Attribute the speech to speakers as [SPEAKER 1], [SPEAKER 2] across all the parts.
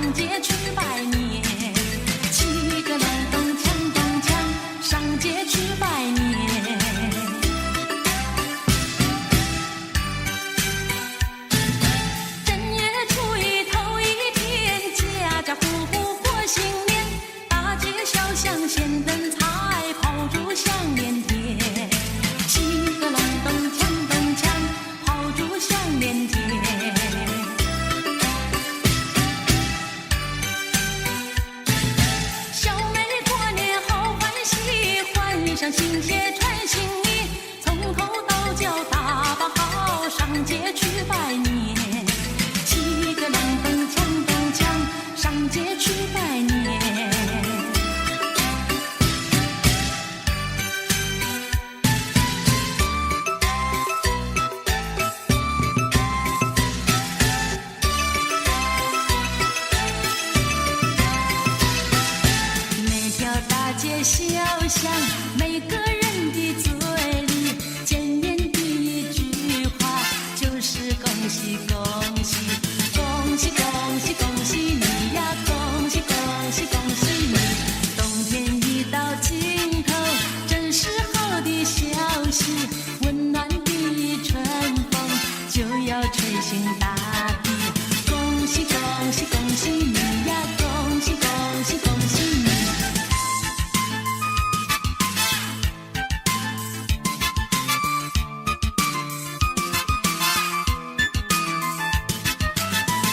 [SPEAKER 1] 上街去拜年。七個隆咚鏘咚鏘，上街去拜年。正月初一頭一天，家家戶戶過新年，大街小巷顯燈彩，炮竹響連天。七個隆咚鏘咚鏘，炮竹響連天。小妹過年好歡喜，換上新鞋穿新衣，從頭到腳打扮好，上街去拜年。七個隆咚鏘咚鏘，上街去拜年。每條大街小巷，每個人的嘴裡，見面第一句話就是恭喜恭喜，恭喜恭喜恭喜你呀，恭喜恭喜恭喜你。冬天已到盡頭，真是好的消息，溫暖的春風就要吹醒大地。恭喜恭喜恭喜你呀，恭喜恭喜恭喜你。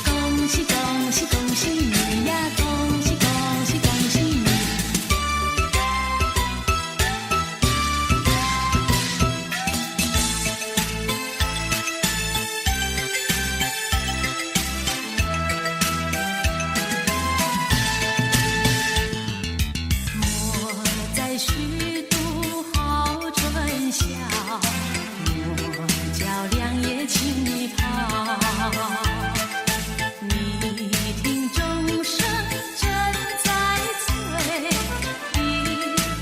[SPEAKER 1] 恭喜恭喜恭喜你呀！恭喜恭喜恭喜你！莫再虛度好春宵，莫叫兩夜情拋。你聽鐘聲正在催，滴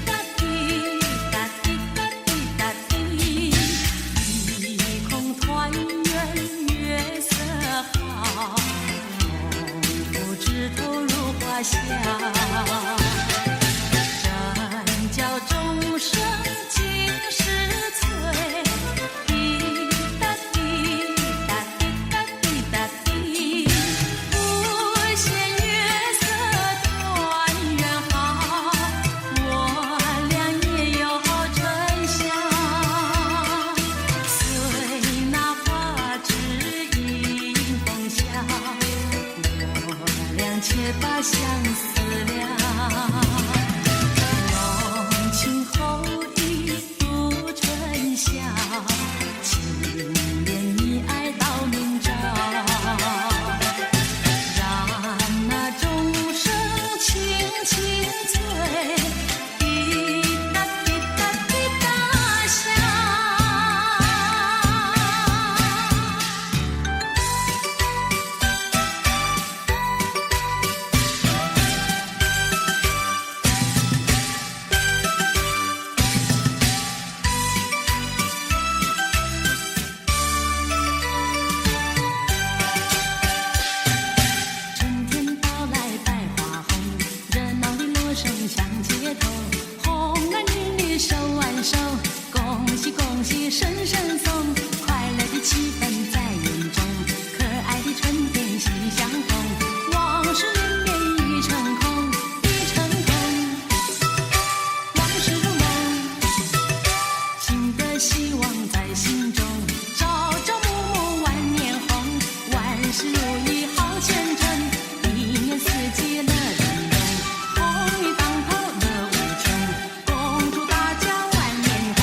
[SPEAKER 1] 答滴答滴答滴答滴，一空團圓月色好，紅拂枝頭入花香。轉角鐘聲幾時催，滴答滴答滴答滴答滴，不嫌月色團圓好，我倆也有春宵。隨那花枝迎風笑，我倆且把相思了。濃情厚誼度春宵，情連你愛到明朝。讓那鐘聲輕輕催，滴答滴答滴答響。春天到來百花紅，熱鬧的鑼聲響街頭，紅男綠女手挽手，恭喜恭喜聲聲送，快樂的氣氛在眼中，可愛的春天喜相逢，往事綿綿已成空，已成空，往事如夢，新的希望在心中，朝朝暮暮萬年紅，萬事如意好前程，一年四季樂融融，鴻運當頭樂無窮，恭祝大家萬年紅。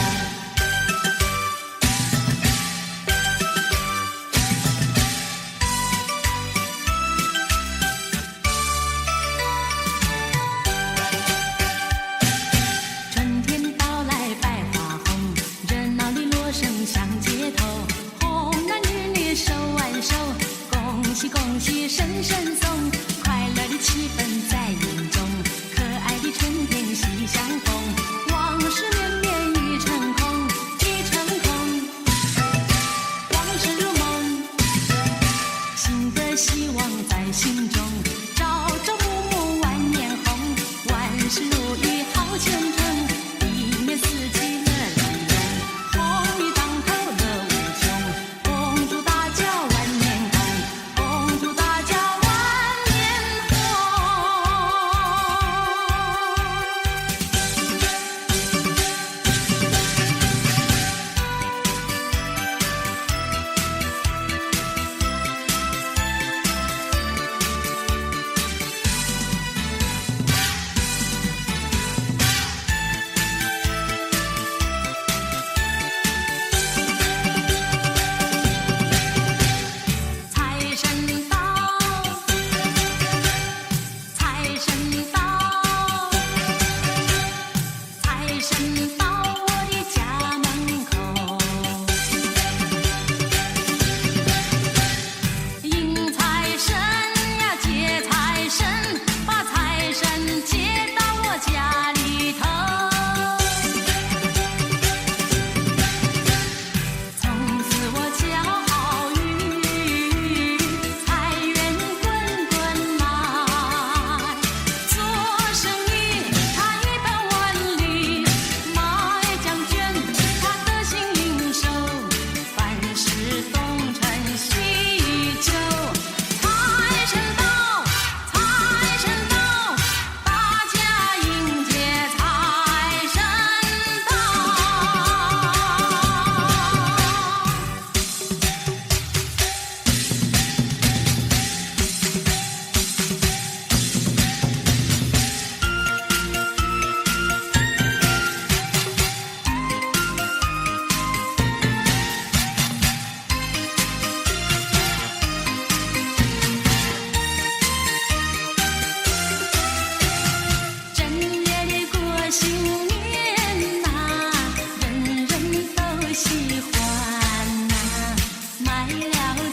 [SPEAKER 1] 春天到來百花紅，熱鬧的鑼聲響街頭，紅男綠女手挽手，恭喜恭喜聲聲送，快樂的氣氛在眼中，可愛的春天喜相逢，往事綿綿已成空，已成空，往事如夢，新的希望在心中，朝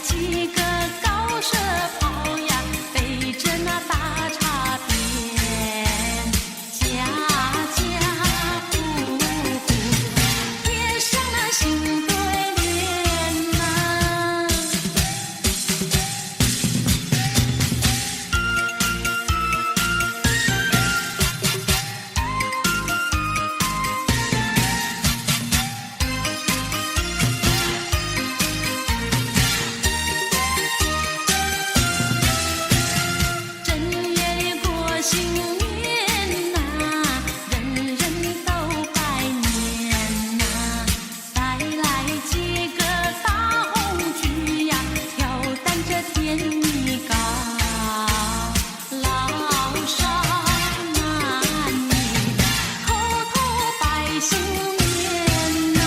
[SPEAKER 1] 幾個高射炮呀，背著那大茶匾，家家戶戶貼上那新對聯吶。正月裡過新年吶，人人都拜年吶，帶來幾個大紅菊呀，挑擔著甜米糕，老少男女叩頭拜新年吶。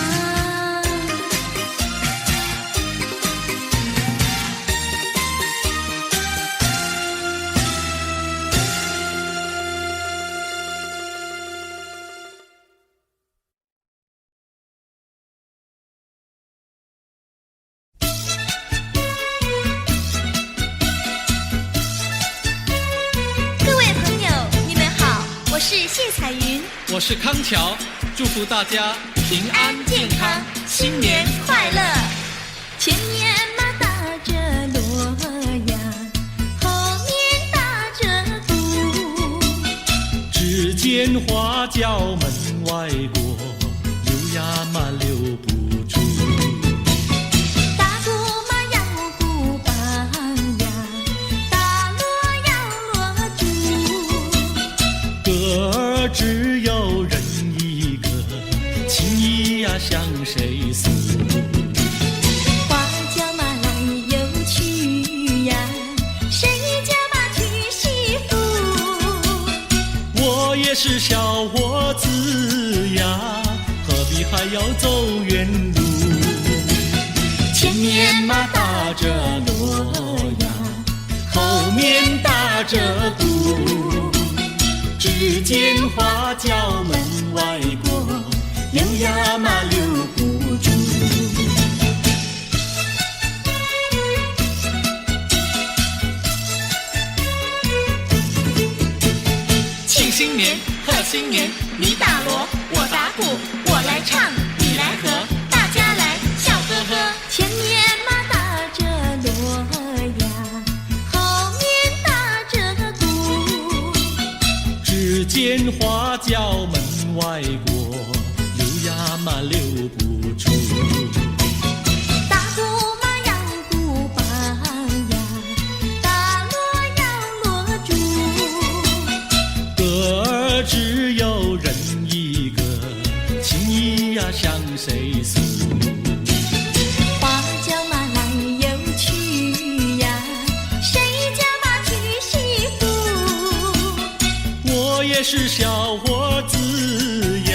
[SPEAKER 2] 各位朋友，你們好，我是謝彩雲，
[SPEAKER 3] 我是康橋，祝福大家平安健康，新年
[SPEAKER 2] 快樂。前面嘛打著鑼呀，後面打著鼓，
[SPEAKER 4] 只見花轎門外過，留呀嘛留不住。
[SPEAKER 2] 大鼓嘛搖鼓棒呀，大鑼搖鑼鼓，
[SPEAKER 4] 歌兒只有人一個，情意呀向誰訴？
[SPEAKER 2] 花轎嘛來又去呀，誰家嘛娶媳婦？
[SPEAKER 4] 我也是小伙子呀，何必還要走遠路？前面嘛打著鑼呀，後面打著鼓，只見花轎門外過，留呀嘛留不住。
[SPEAKER 3] 慶新年，賀新年，你打鑼，我打鼓，我來唱，你來和，大家來笑呵呵。
[SPEAKER 2] 前面嘛打著鑼呀，後面打著鼓，
[SPEAKER 4] 只見花轎門外過，留呀嘛留不住。
[SPEAKER 2] 大鼓嘛搖鼓棒呀，大鑼搖鑼鼓，
[SPEAKER 4] 歌兒只有人一個，情意呀向誰訴？
[SPEAKER 2] 花轎嘛來又去呀，誰家嘛娶媳婦？
[SPEAKER 4] 我也是小伙子呀，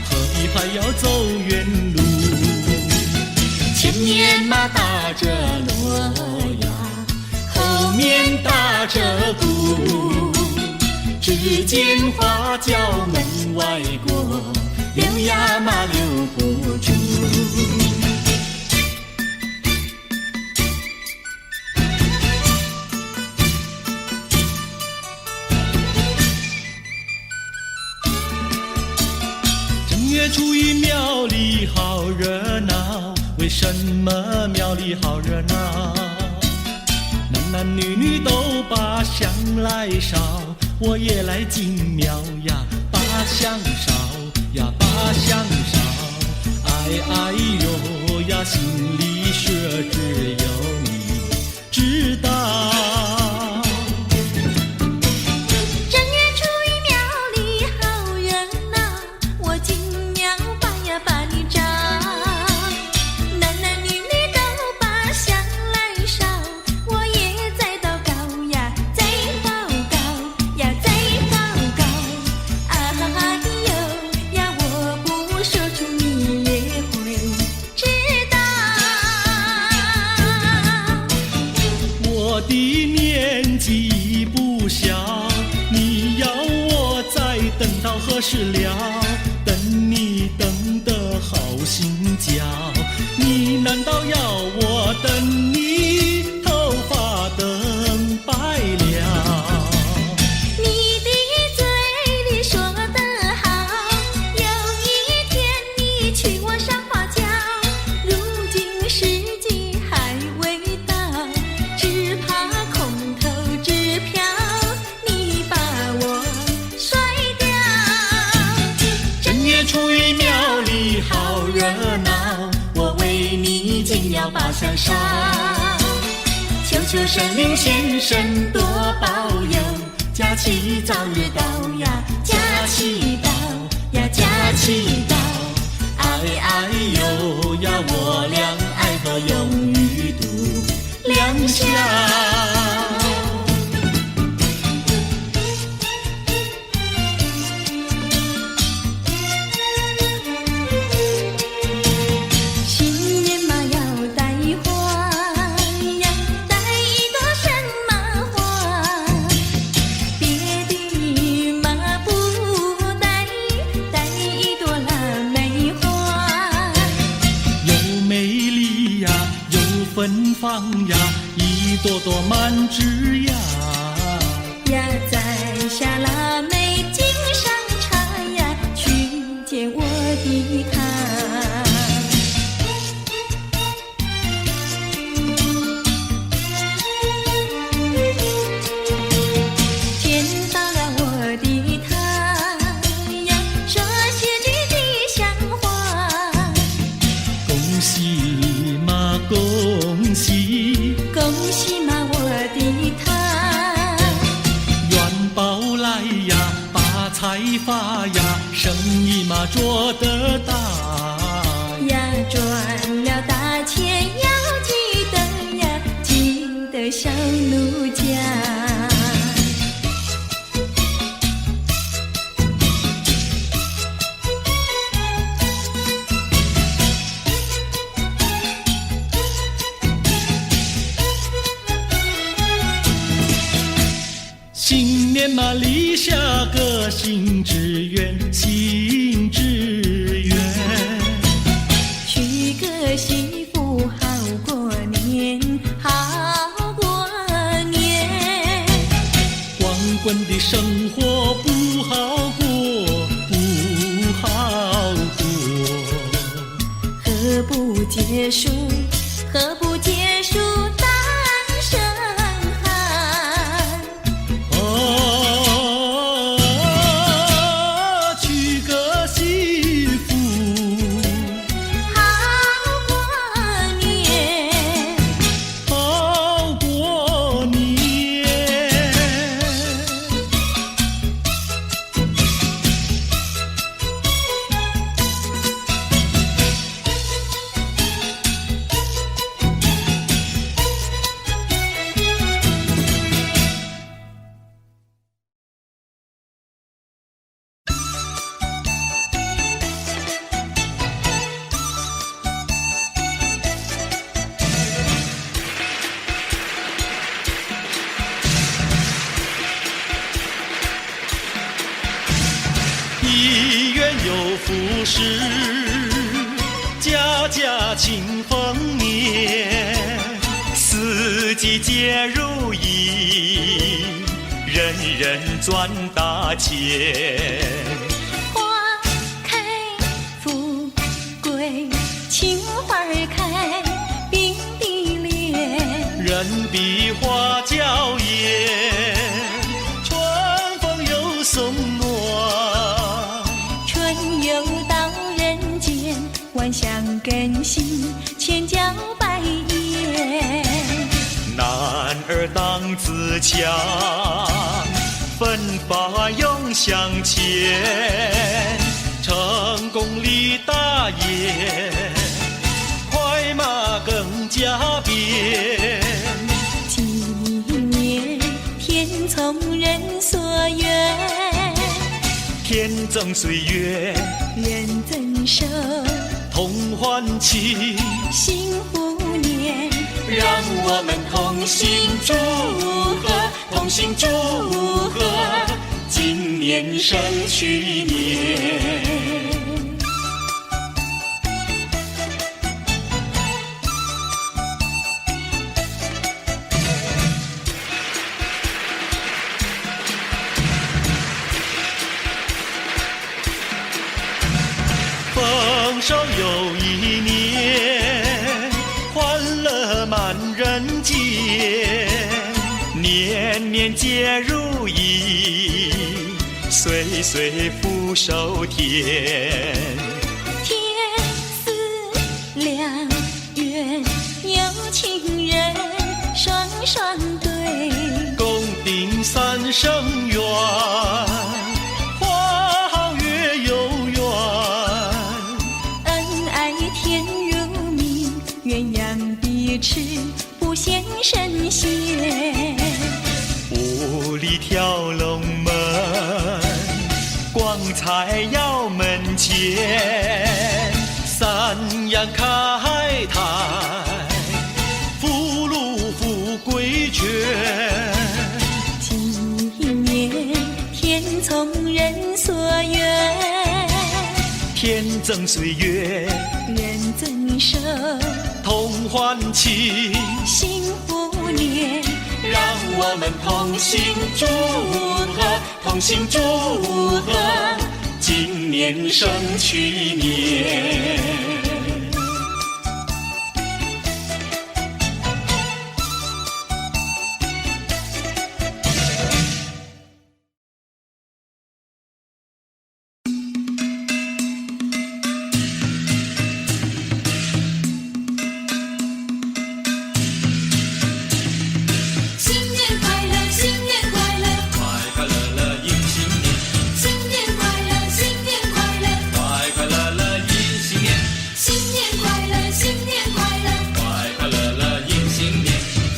[SPEAKER 4] 何必還要走遠路？前面嘛打著鑼呀，後面打著鼓，只見花轎門外過，留呀嘛留不住。正月初一廟裡好熱鬧，為什麼廟裡好熱鬧？男男女女都把香來燒，我也來進廟呀，把香燒呀，把香燒。哎哎喲呀，心裡說只有你知道。
[SPEAKER 2] 正月初一廟裡好熱鬧，我進廟拜呀把你找，男男女女都把香來燒，我也在禱告呀，在禱告呀，在禱告。啊喲呀，我不說出你也會知道。
[SPEAKER 4] 我的年紀已不小，你要我再等到何時了？等你等得好心焦，你難道要我等你？
[SPEAKER 3] 庙把香烧。求求神灵神神多保佑，佳期早日到呀，佳期到呀，佳期到。
[SPEAKER 4] 哎哎呦呀，我俩爱河永与度良宵。
[SPEAKER 2] 新年嘛要戴花呀，戴一朵什么花？别的嘛不戴，戴一朵腊梅花。
[SPEAKER 4] 又美丽呀，又芬芳呀，一朵朵满枝桠。
[SPEAKER 2] 呀，摘下腊梅敬上茶呀，去见我的他。见到了我的他呀，说些句吉祥话。
[SPEAKER 4] 恭喜嘛恭喜，
[SPEAKER 2] 恭喜嘛我的他。
[SPEAKER 4] 元宝来呀，把财发呀，生意嘛做得大。
[SPEAKER 2] 呀，赚了大钱要记得呀，记得小奴家。
[SPEAKER 4] 新年嘛立下个新志愿，新志愿。
[SPEAKER 2] 娶个媳妇好过年，好过年。
[SPEAKER 4] 光棍的生活不好过，不好过。
[SPEAKER 2] 何不结束？何不结束单身汉？
[SPEAKER 4] 哦，娶个媳妇，
[SPEAKER 2] 好过年。
[SPEAKER 4] 好过年。一元有福事，家家庆丰年，四季皆如意，人人赚大钱。
[SPEAKER 2] 花开富贵，情花儿开并蒂莲。
[SPEAKER 4] 人比花娇艳，春风又送暖。
[SPEAKER 2] 春又到人间，万象更新，千娇百艳。
[SPEAKER 4] 男儿当自强，奋发勇向前，成功立大业，快马更加鞭。
[SPEAKER 2] 今年天从人所愿，
[SPEAKER 4] 天增岁月，
[SPEAKER 2] 人增寿，
[SPEAKER 4] 同欢庆，
[SPEAKER 2] 幸福年。
[SPEAKER 4] 让我们同心祝贺，同心祝贺，今年胜去年。丰收又一年，欢乐满人间，年年皆如意，岁岁福寿添。
[SPEAKER 2] 天赐良缘情人雙雙對，
[SPEAKER 4] 共頂三生緣，花好月又圓。
[SPEAKER 2] 恩愛甜如蜜，鴛鴦比翅不羨神仙。
[SPEAKER 4] 霧裡跳龍門，光彩耀門前。三陽開泰，福祿富貴全。
[SPEAKER 2] 今年天從人所願，
[SPEAKER 4] 天增歲月，
[SPEAKER 2] 人增壽，
[SPEAKER 4] 同歡慶，
[SPEAKER 2] 幸福年。
[SPEAKER 4] 讓我們同心祝賀，同心祝賀，今年勝去年。
[SPEAKER 1] 新年快樂，新年快樂，
[SPEAKER 4] 快快樂樂迎新年，
[SPEAKER 1] 新年快樂，新年快樂，
[SPEAKER 4] 快快樂樂迎新年，
[SPEAKER 1] 新年快樂，新年快樂，
[SPEAKER 4] 快快樂樂迎新年，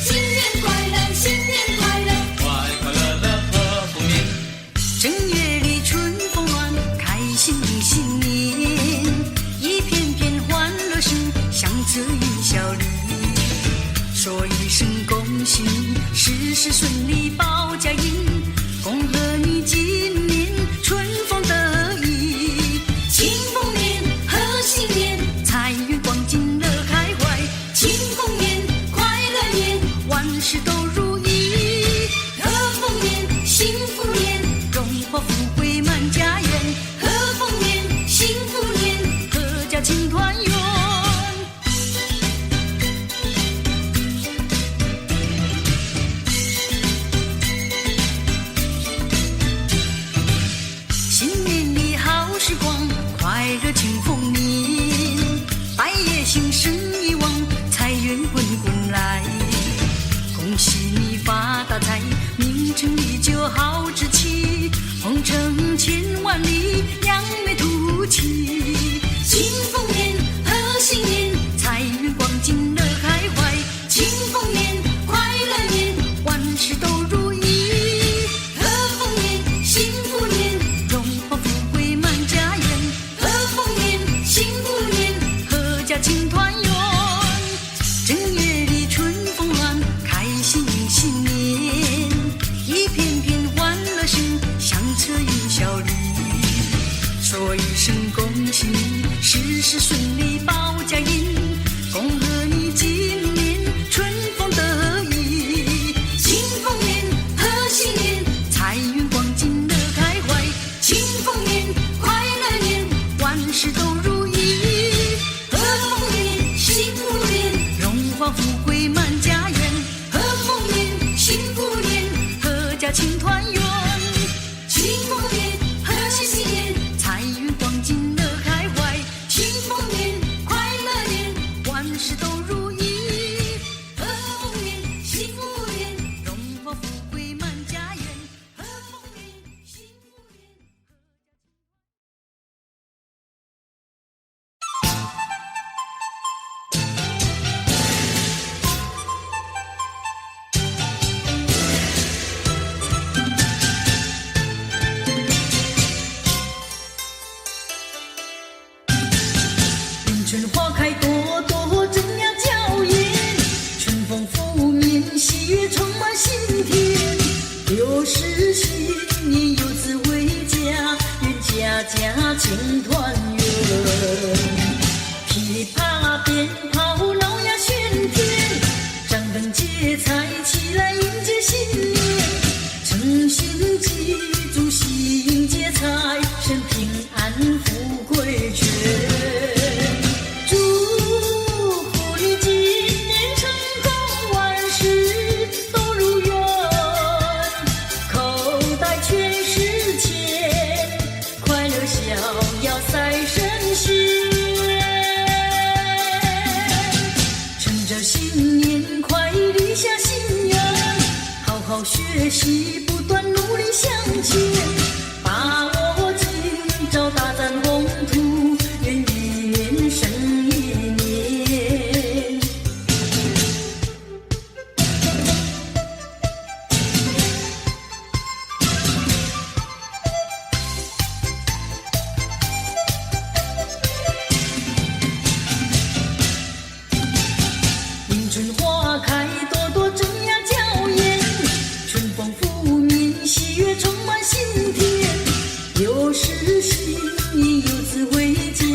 [SPEAKER 1] 新年快樂，新年快樂，
[SPEAKER 4] 快快樂樂賀豐年。
[SPEAKER 3] 正月裡春風暖，開心迎新年，一片片歡樂聲響徹雲霄裡。說一聲恭喜你，事事順利報佳音，恭賀你今年春風得意，
[SPEAKER 1] 慶豐年，賀新年，
[SPEAKER 3] 財源廣進樂開懷，
[SPEAKER 1] 慶豐年，快樂年，
[SPEAKER 3] 萬事都如意，
[SPEAKER 1] 賀豐年，幸福年，
[SPEAKER 3] 榮華富貴滿家園，
[SPEAKER 1] 賀豐年，幸福年，
[SPEAKER 3] 闔家慶團圓。新年裡好時光，快樂慶豐年，百業興，生意旺，財源滾滾來。恭喜你發大財，名成利就好志氣，鵬程千萬里，揚眉吐氣。
[SPEAKER 1] 慶豐年，賀新年，
[SPEAKER 3] 財源廣進樂開懷，
[SPEAKER 1] 慶豐年，快樂年，
[SPEAKER 3] 萬事都如意，
[SPEAKER 1] 賀豐年，幸福年，
[SPEAKER 3] 榮華富貴滿家園，
[SPEAKER 1] 賀豐年，幸福年，
[SPEAKER 3] 闔家慶團圓。正月裡春風暖，開心迎新年，一片片歡樂聲響徹雲霄裡。說一聲恭喜你，事事順利報佳音，恭賀你今年春風得意，
[SPEAKER 1] 慶豐年，賀新年，
[SPEAKER 3] 財源廣進樂開懷，
[SPEAKER 1] 慶豐年，快樂年，
[SPEAKER 3] 萬事都如意，
[SPEAKER 1] 賀豐年，幸福年，
[SPEAKER 3] 榮華富貴滿家園，
[SPEAKER 1] 賀豐年，幸福年，
[SPEAKER 3] 闔家慶團圓。
[SPEAKER 1] 慶豐年，賀新年，
[SPEAKER 3] 財源廣進樂開懷，
[SPEAKER 1] 慶豐年，快樂年，
[SPEAKER 3] 萬事都如意，
[SPEAKER 1] 賀豐年，幸福年，
[SPEAKER 3] 榮華富貴滿家園，賀豐年，幸福年。迎春花開朵朵，正陽嬌豔，春風拂面，喜悅充滿心田。又是新年，遊子回家，願家家慶團圓。噼里啪啦鞭炮鬧呀喧天，張燈結綵起來迎接新年。誠心祭祖喜迎接財神，平安富貴全。祝福你今年成功，萬事都如願，口袋全是錢，快樂逍遙賽神仙。趁著新年。
[SPEAKER 1] 學習，不斷努力向前，把握今朝大展宏圖，願一年勝一年。迎春花開，朵朵正呀嬌豔，春風拂面，喜悅充滿心田。又是新年，遊子回家，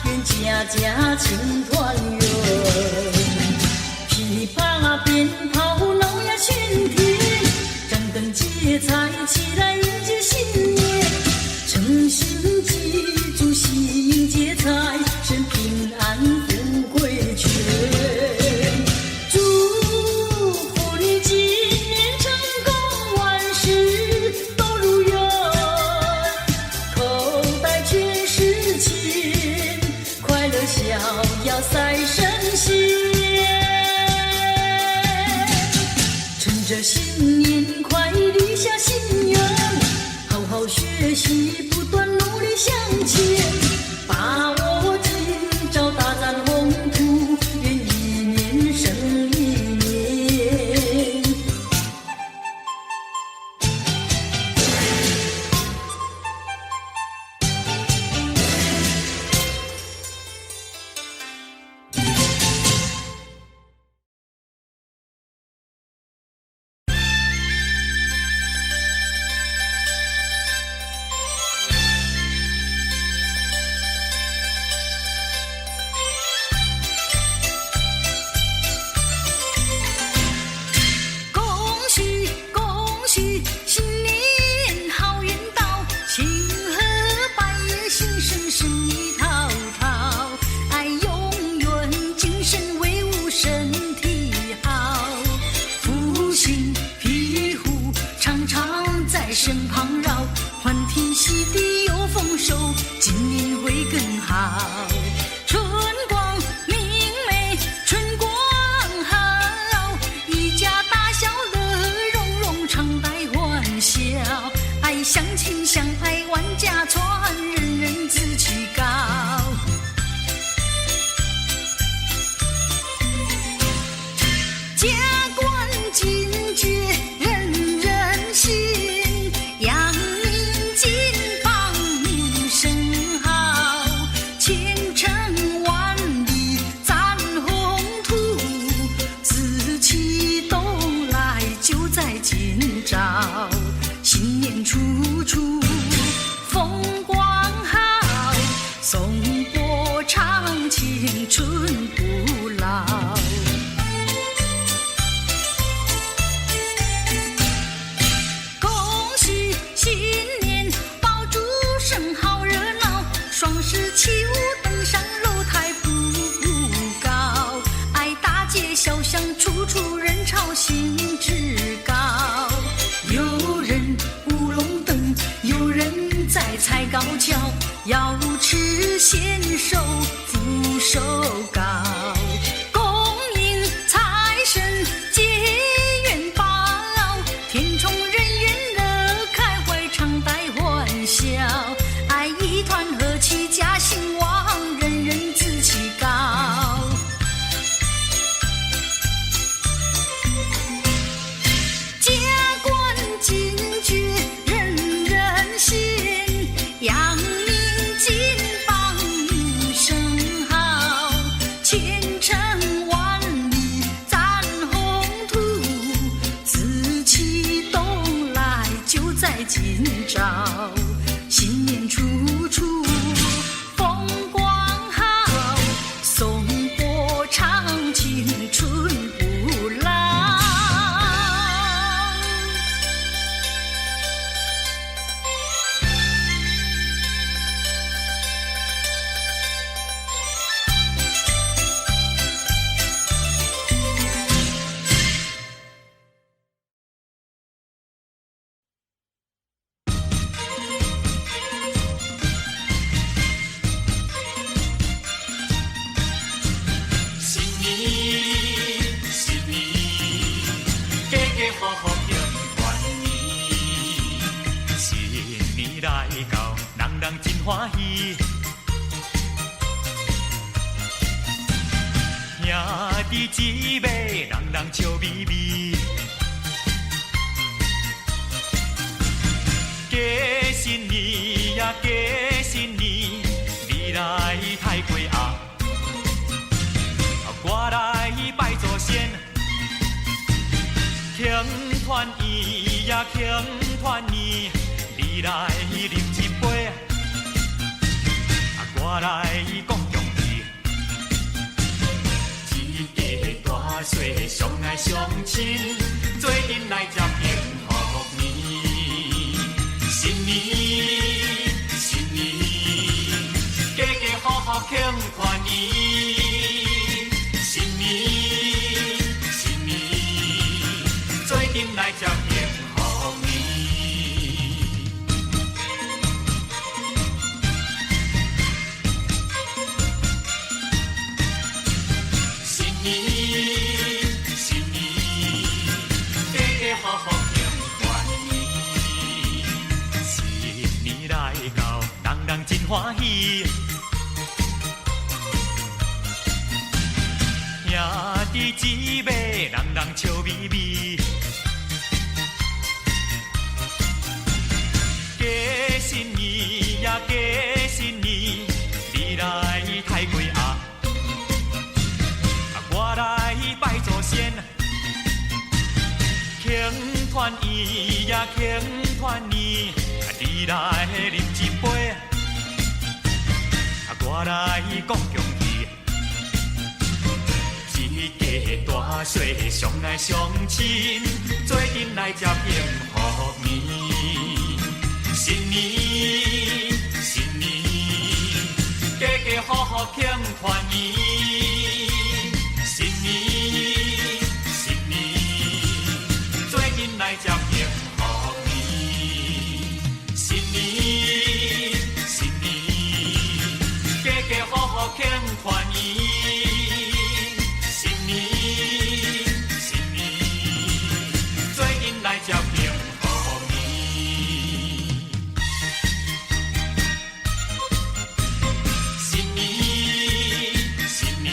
[SPEAKER 1] 願家家慶團圓。噼啪鞭炮鬧呀喧天，張燈結綵起來迎接新年。誠心祈祝喜迎接財神平安富貴全。祝福你今年成功，萬事都如願，口袋全是錢，快樂逍遙賽神仙。趁著新年快許下心願，好好學習，不斷努力向前，把握今朝大展宏圖，願一年勝一年。恭喜恭喜，新年好運到，慶賀百業興盛，生意滔滔，愛永遠精神威武，身體好，福星庇護常常在身旁繞，歡天喜地又豐收，今年會更好。春光明媚，春光好，一家大小樂融融，常帶歡笑。愛相親相愛萬家傳，人人志氣高。家關緊結人人心，揚名金榜名聲好，前程萬里展宏圖，紫氣東來就在今朝，新年處處風光好，松柏長青春不老。恭喜新年爆竹聲好熱鬧，雙獅起舞登上樓台步步高，愛大街小巷處處人潮興致高，有人舞龍燈，有人在踩高蹺，要吃鮮壽福壽糕，恭迎財神接元寶，天寵人緣樂開懷，常帶歡笑，愛一團和氣家興旺，人人志氣高。家關緊結人人心，揚名金榜名聲好，前程萬里展宏圖，紫氣東來就在今朝，新年處處風光好，松柏長青春不老。
[SPEAKER 5] 新年，新年，家家戶戶幸福。
[SPEAKER 4] 歡喜。兄弟姊妹，人人笑眯眯。過新年呀，過新年，你來刣雞鴨，我來拜祖先。慶團圓呀，慶團圓，你來啉一杯，我來講恭喜。一家大細相愛相親，做陣來接幸福年。新年新年，家家戶戶慶團圓。新年新年，做陣來接幸福年。新年新年，家家戶戶慶團圓。新年來到，人人真歡喜。兄弟姊妹，人人笑眯眯。過新年呀，過新年，你來刣雞鴨，我來拜祖先。慶團圓呀，慶團圓，你來啉一杯，我來講恭喜。一家大細相愛相親，做陣來接幸福年。新年新年，家家戶戶慶團圓。新年新年，做陣來接幸福年。新年新年，家家戶戶慶團圓。新年新年，做陣來接幸福年。新年新年，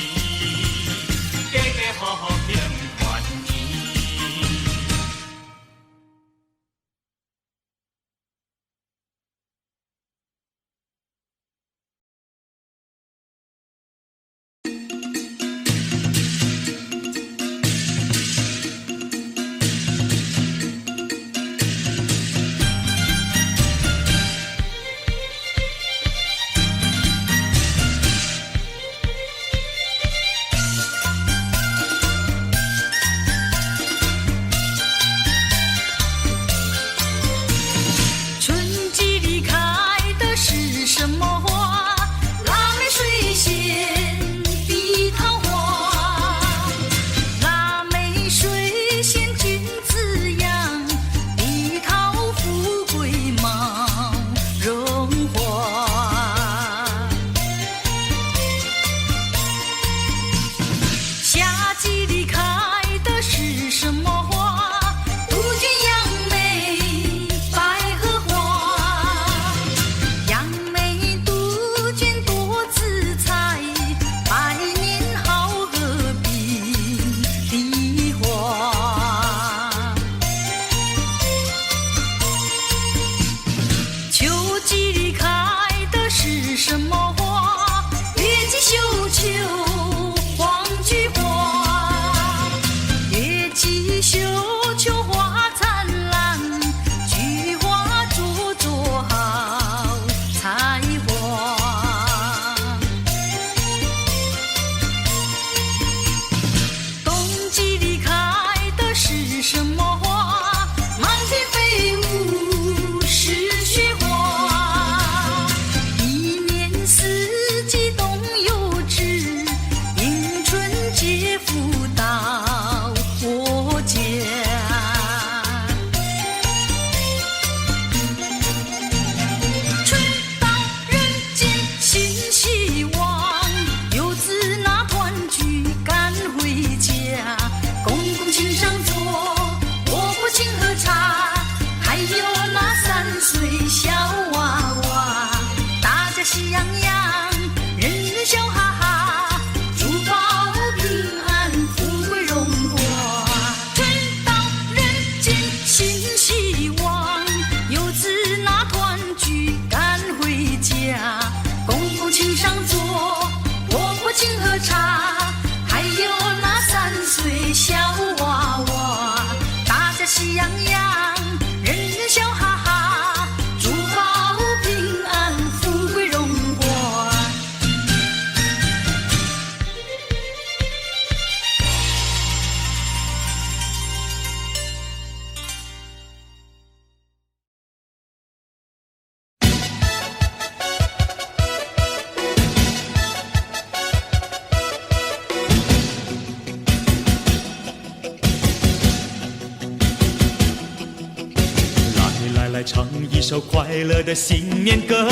[SPEAKER 4] 唱一首快樂的新年歌。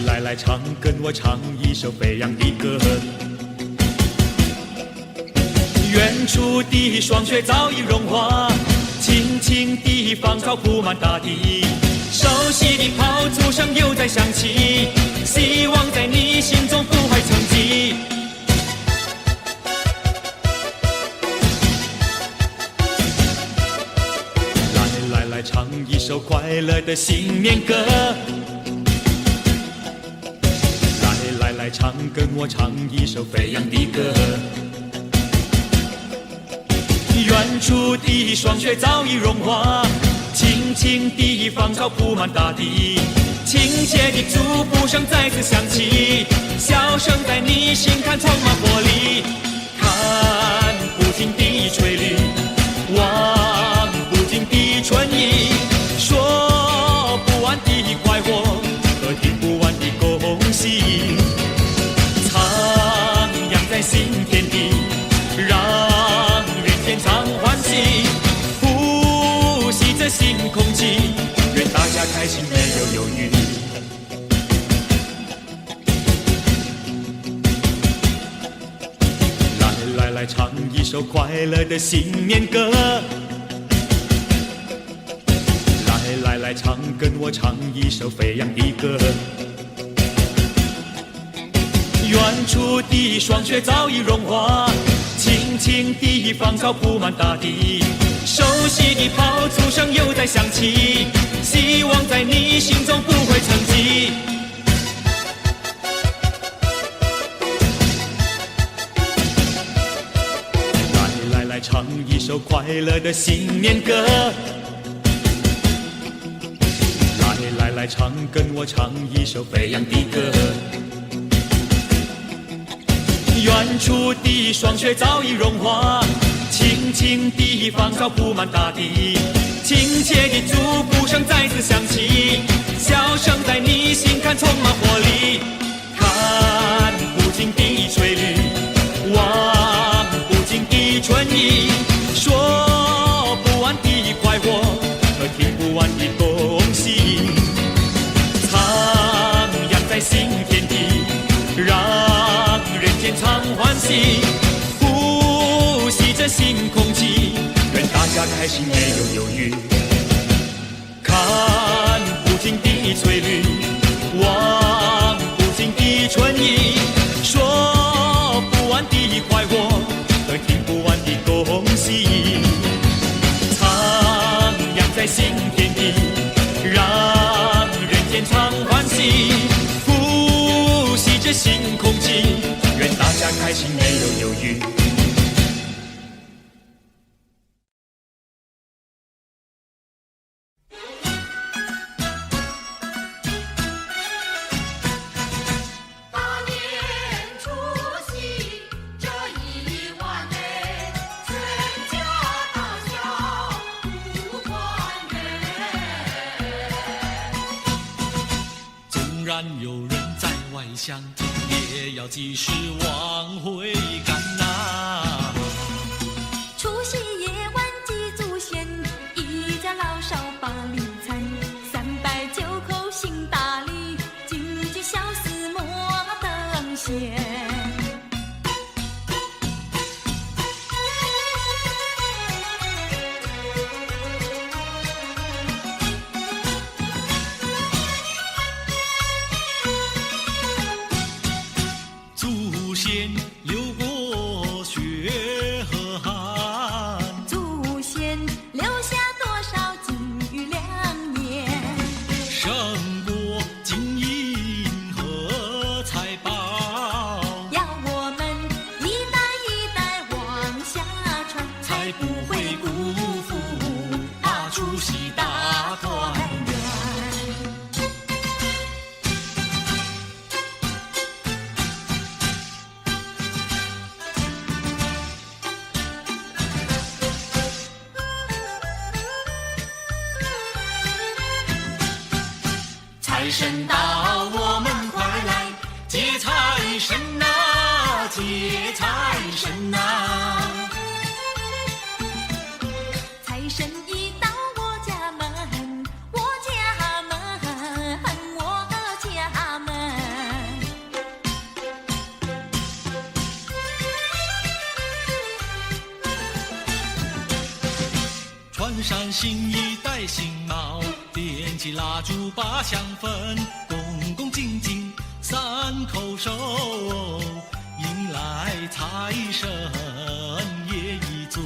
[SPEAKER 4] 來來來，唱，跟我唱一首飛揚的歌。遠處的霜雪早已融化，青青的芳草鋪滿大地，熟悉的炮竹聲又再響起，希望在你心中不會沉寂。來來來，唱一首快樂的新年歌。來來來，唱，跟我唱一首飛揚的歌。遠處的霜雪早已融化，青青的芳草鋪滿大地，親切的祝福聲再次響起，笑聲在你心坎充滿活力。看不盡的翠綠，望不盡的春意，說不完的快活和聽不完的恭喜。徜徉在新天地，讓人間常歡喜，呼吸著新空氣，願大家開心沒有憂鬱。來來來，唱一首快樂的新年歌。來來來，唱，跟我唱一首飛揚的歌。遠處的霜雪早已融化，青青的芳草鋪滿大地，熟悉的炮竹聲又再響起，希望在你心中不會沉寂。來來來，唱一首快樂的新年歌。來來來，唱，跟我唱一首飛揚的歌。遠處的霜雪早已融化，青青的芳草鋪滿大地，親切的祝福聲再次響起，笑聲在你心坎充滿活力。看不盡的翠綠，望不盡的春意，說不完的快活和聽不完的恭喜。徜徉在新天地，讓人間常歡喜，呼吸著新空氣，願大家開心沒有憂鬱。看不盡的翠綠，望不盡的春意，說不完的快活和聽不完的恭喜。徜徉在新天地，讓人間常歡喜，呼吸著新空氣，願大家開心沒有憂鬱。
[SPEAKER 5] 大年除夕這一晚呢，全家大小不團圓。
[SPEAKER 4] 縱然有人在外鄉，也要及時往回趕呐。
[SPEAKER 2] 除夕夜晚祭祖先，一家老少把禮參，三拜九叩行大禮，謹記小事莫等閒。
[SPEAKER 4] 祖先流過血和汗，
[SPEAKER 2] 祖先留下多少金玉良言，
[SPEAKER 4] 勝過金銀和財寶。
[SPEAKER 2] 要我們一代一代往下傳，
[SPEAKER 4] 才不會辜負啊除夕大團圓。財神到，我們快來接財神吶，接財神吶。
[SPEAKER 2] 財神一
[SPEAKER 4] 衫新衣戴新帽，點起蠟燭把香焚，恭恭敬敬三叩首，迎來財神爺一尊。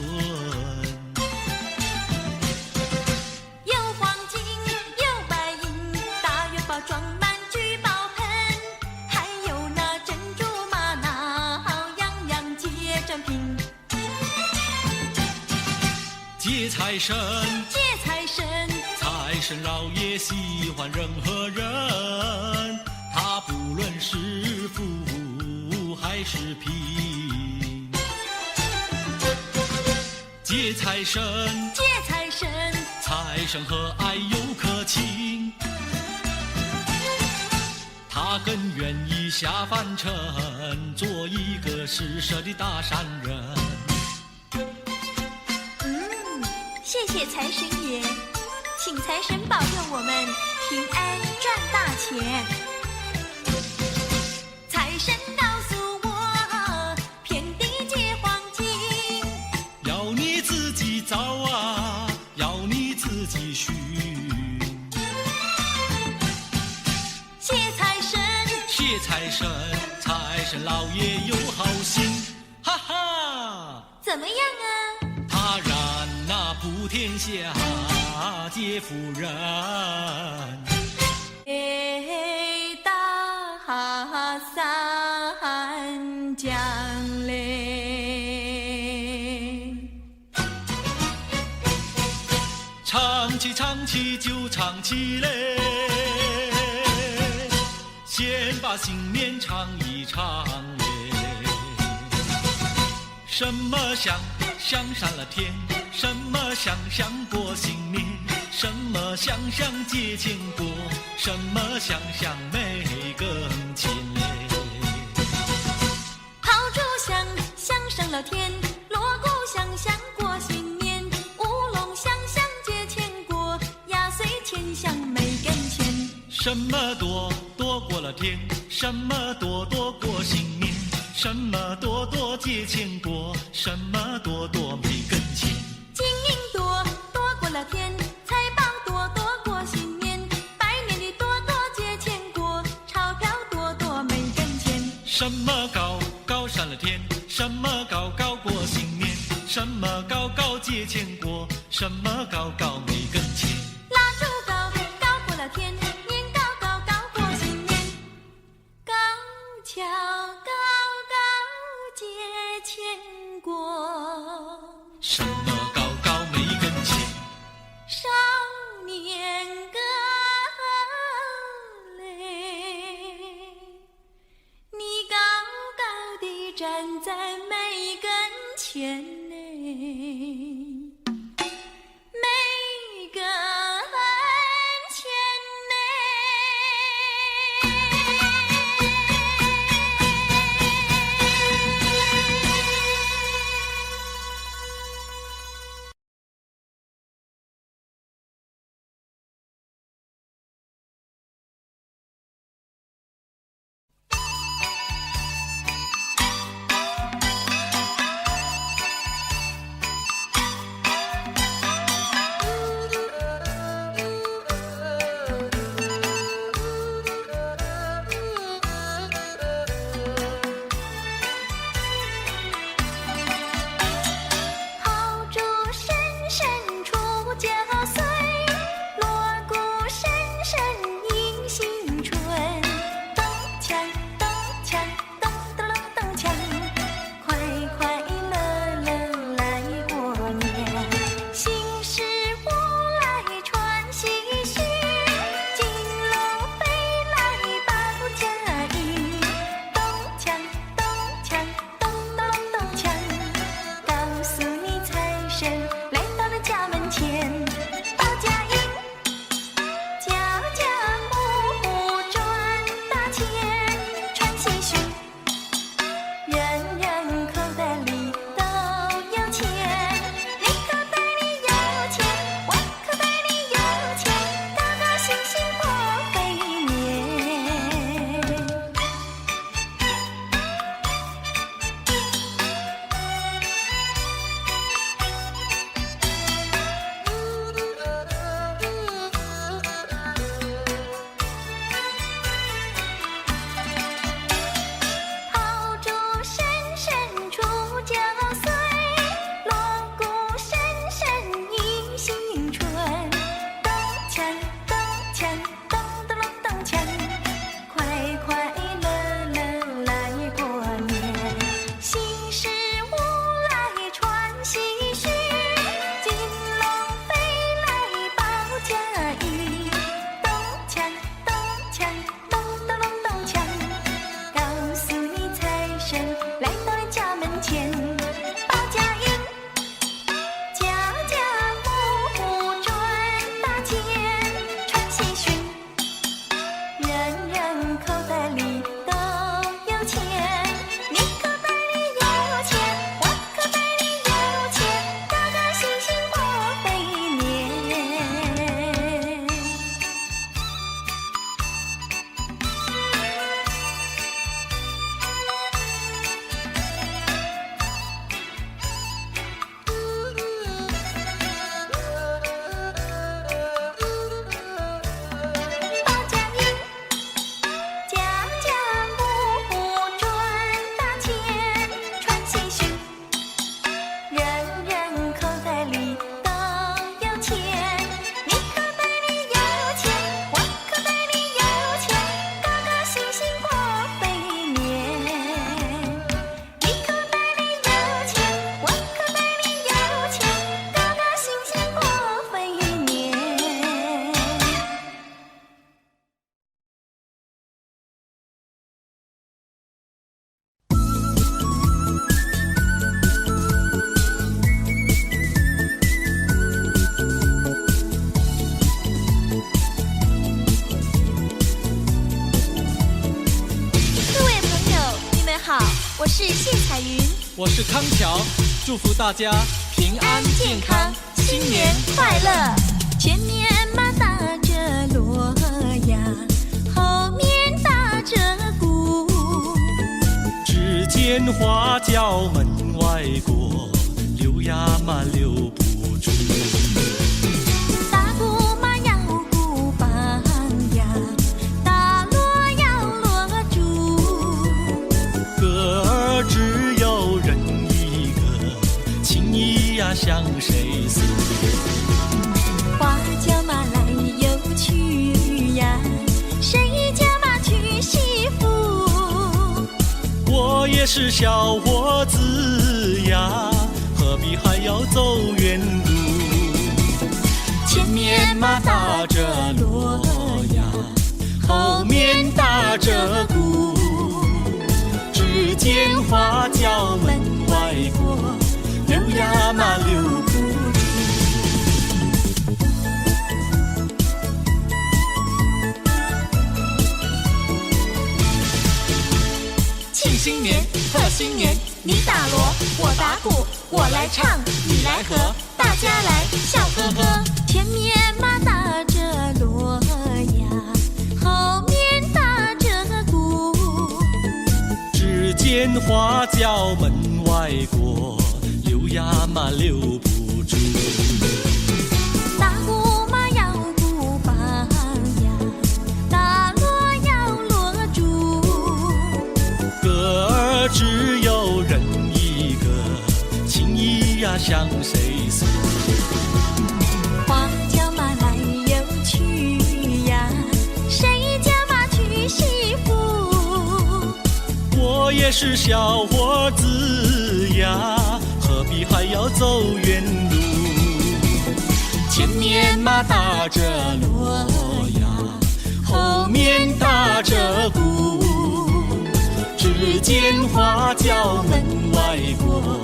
[SPEAKER 2] 有黃金有白銀，大元寶裝滿聚寶盆，還有那珍珠瑪瑙，樣樣皆珍品。
[SPEAKER 4] 接財神，
[SPEAKER 2] 接財神，
[SPEAKER 4] 財神老爺喜歡人和人，他不論是富還是貧。接財神，
[SPEAKER 2] 接財神，
[SPEAKER 4] 財神和藹又可親，他很願意下凡塵，做一個施捨的大善人。
[SPEAKER 2] 嗯，謝謝財神爺，請財神保佑我們平安賺大錢。財神告訴我，遍地皆黃金，
[SPEAKER 4] 要你自己找啊，要你自己尋。
[SPEAKER 2] 謝財神，
[SPEAKER 4] 謝財神，財神老爺有好心，哈哈。
[SPEAKER 2] 怎麼樣啊？
[SPEAKER 4] 他讓那普天下皆富人。
[SPEAKER 2] 哎，大三江嘞，
[SPEAKER 4] 唱起唱起就唱起嘞，先把新年唱一唱嘞。什麼香香上了天，什麼香香過新年，什麼香香節錢過，什麼香香沒跟前嘞。
[SPEAKER 2] 炮竹響響上了天，鑼鼓響響過新年，舞龍響響節錢過，壓歲錢響沒跟前。
[SPEAKER 4] 什麼多多過了天，什麼多多過新年，什麼多多節錢過，什麼多多沒跟前。
[SPEAKER 2] 金銀多多過了天，財寶多多過新年，拜年的多多節錢過，鈔票多多沒跟前。
[SPEAKER 4] 什麼高高上了天，什麼高高過新年，什麼高高節錢過，什麼高高沒跟前。
[SPEAKER 2] 蠟燭高高過了天，年糕高高過新年，高蹺高高節錢過。
[SPEAKER 4] 什麼高高沒跟前。
[SPEAKER 2] 少年哥嘞，你高高地站在梅跟前嘞，梅跟前嘞。
[SPEAKER 4] 我是康橋，祝福大家平安健康，新年
[SPEAKER 2] 快樂。前面嘛打著鑼呀，後面打著鼓。
[SPEAKER 4] 只見花轎門外過，留呀嘛留不住。
[SPEAKER 2] 大鼓嘛搖鼓棒呀，大鑼搖鑼珠。
[SPEAKER 4] 歌兒只有人一個，情意呀向誰訴？
[SPEAKER 2] 花轎嘛來又去呀，誰家嘛娶媳婦？
[SPEAKER 4] 我也是小伙子呀，何必還要走遠路？前面嘛打著鑼呀，後面打著鼓，只見花轎門外過，留呀嘛留不住。慶新年，賀新年，
[SPEAKER 2] 你打鑼，我打鼓，我來唱，你來和，大家來笑呵呵。前面嘛打著鑼呀，後面打著鼓。
[SPEAKER 4] 只見花轎門外過，留呀嘛留不住。
[SPEAKER 2] 大鼓嘛搖鼓棒呀，大鑼搖鑼珠。
[SPEAKER 4] 歌兒只有人一個，情意呀向誰訴？
[SPEAKER 2] 花轎嘛來又去呀，誰家嘛娶媳婦？
[SPEAKER 4] 我也是小伙子呀，何必還要走遠路？前面嘛打著鑼呀，後面打著鼓，只見花轎門外過，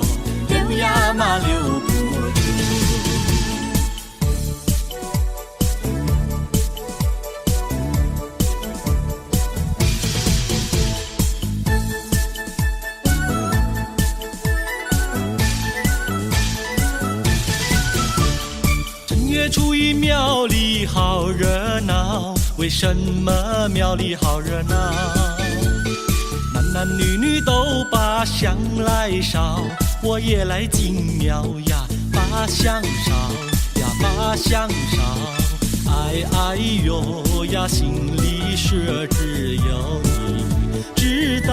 [SPEAKER 4] 留呀嘛留不住。正月初一廟裡好熱鬧，為什麼廟裡好熱鬧？男男女女都把香來燒，我也來進廟呀，把香燒呀，把香燒。哎哎喲呀，心裡事只有你知道。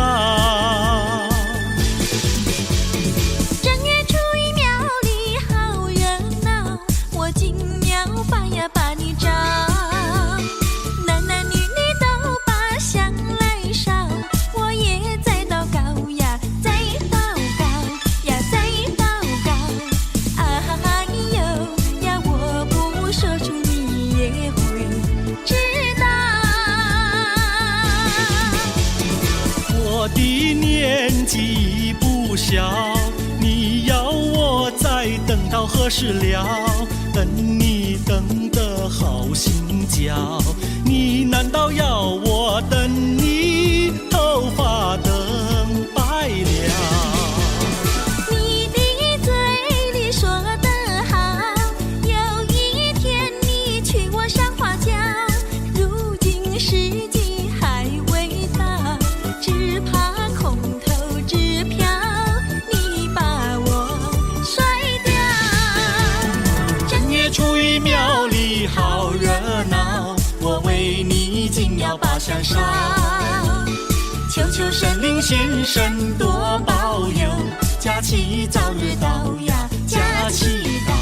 [SPEAKER 2] 正月初一廟裡好熱鬧，我進廟把呀把你找，男男女女都把香來燒，我也在禱告呀，在禱告呀，在禱告。哎呦呀，我不說出你也會知道。
[SPEAKER 4] 我的年紀不小，你要我再等到何時了？等你等得好心焦，你難道要我等你頭髮等白了？
[SPEAKER 2] 你的嘴裡說得好，有一天你娶我上花轎，如今時機還未到，只怕空頭支票，你把我甩掉。
[SPEAKER 4] 正月初一廟裡好熱鬧，我為你進廟把香燒，求求神靈先生多保佑，佳期早日到呀，佳期到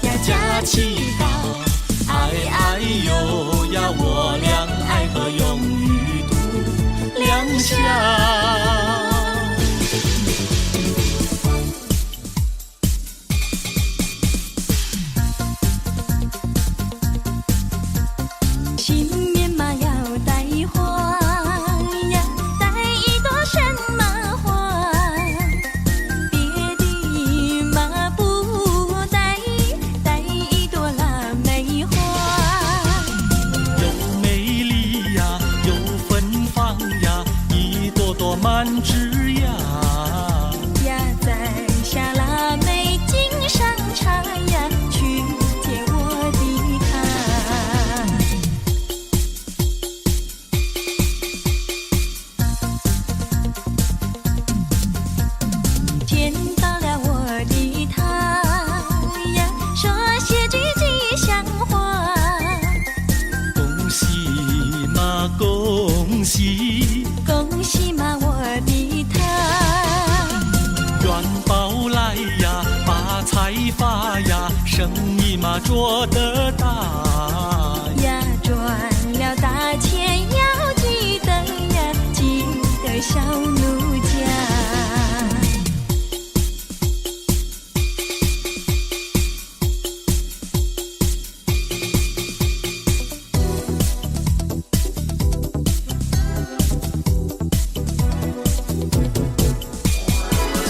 [SPEAKER 4] 呀，佳期到。哎哎喲呀，我倆愛河永與度良宵。
[SPEAKER 2] 新年嘛要戴花呀，戴一朵什麼花？別的
[SPEAKER 4] 里發呀，生意嘛做得大。
[SPEAKER 2] 呀，賺了大錢要記得呀，記得小奴家。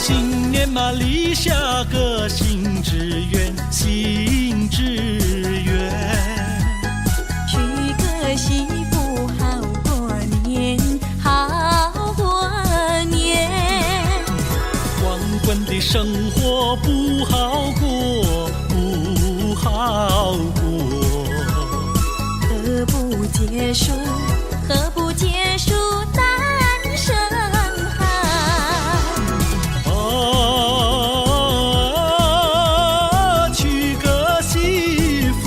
[SPEAKER 4] 新年嘛，立下個新志願，新志願。
[SPEAKER 2] 娶個媳婦好過年，好過年。
[SPEAKER 4] 光棍的生活不好過，不好過。
[SPEAKER 2] 何不結束，何不結束單身漢？
[SPEAKER 4] 啊，娶個媳婦，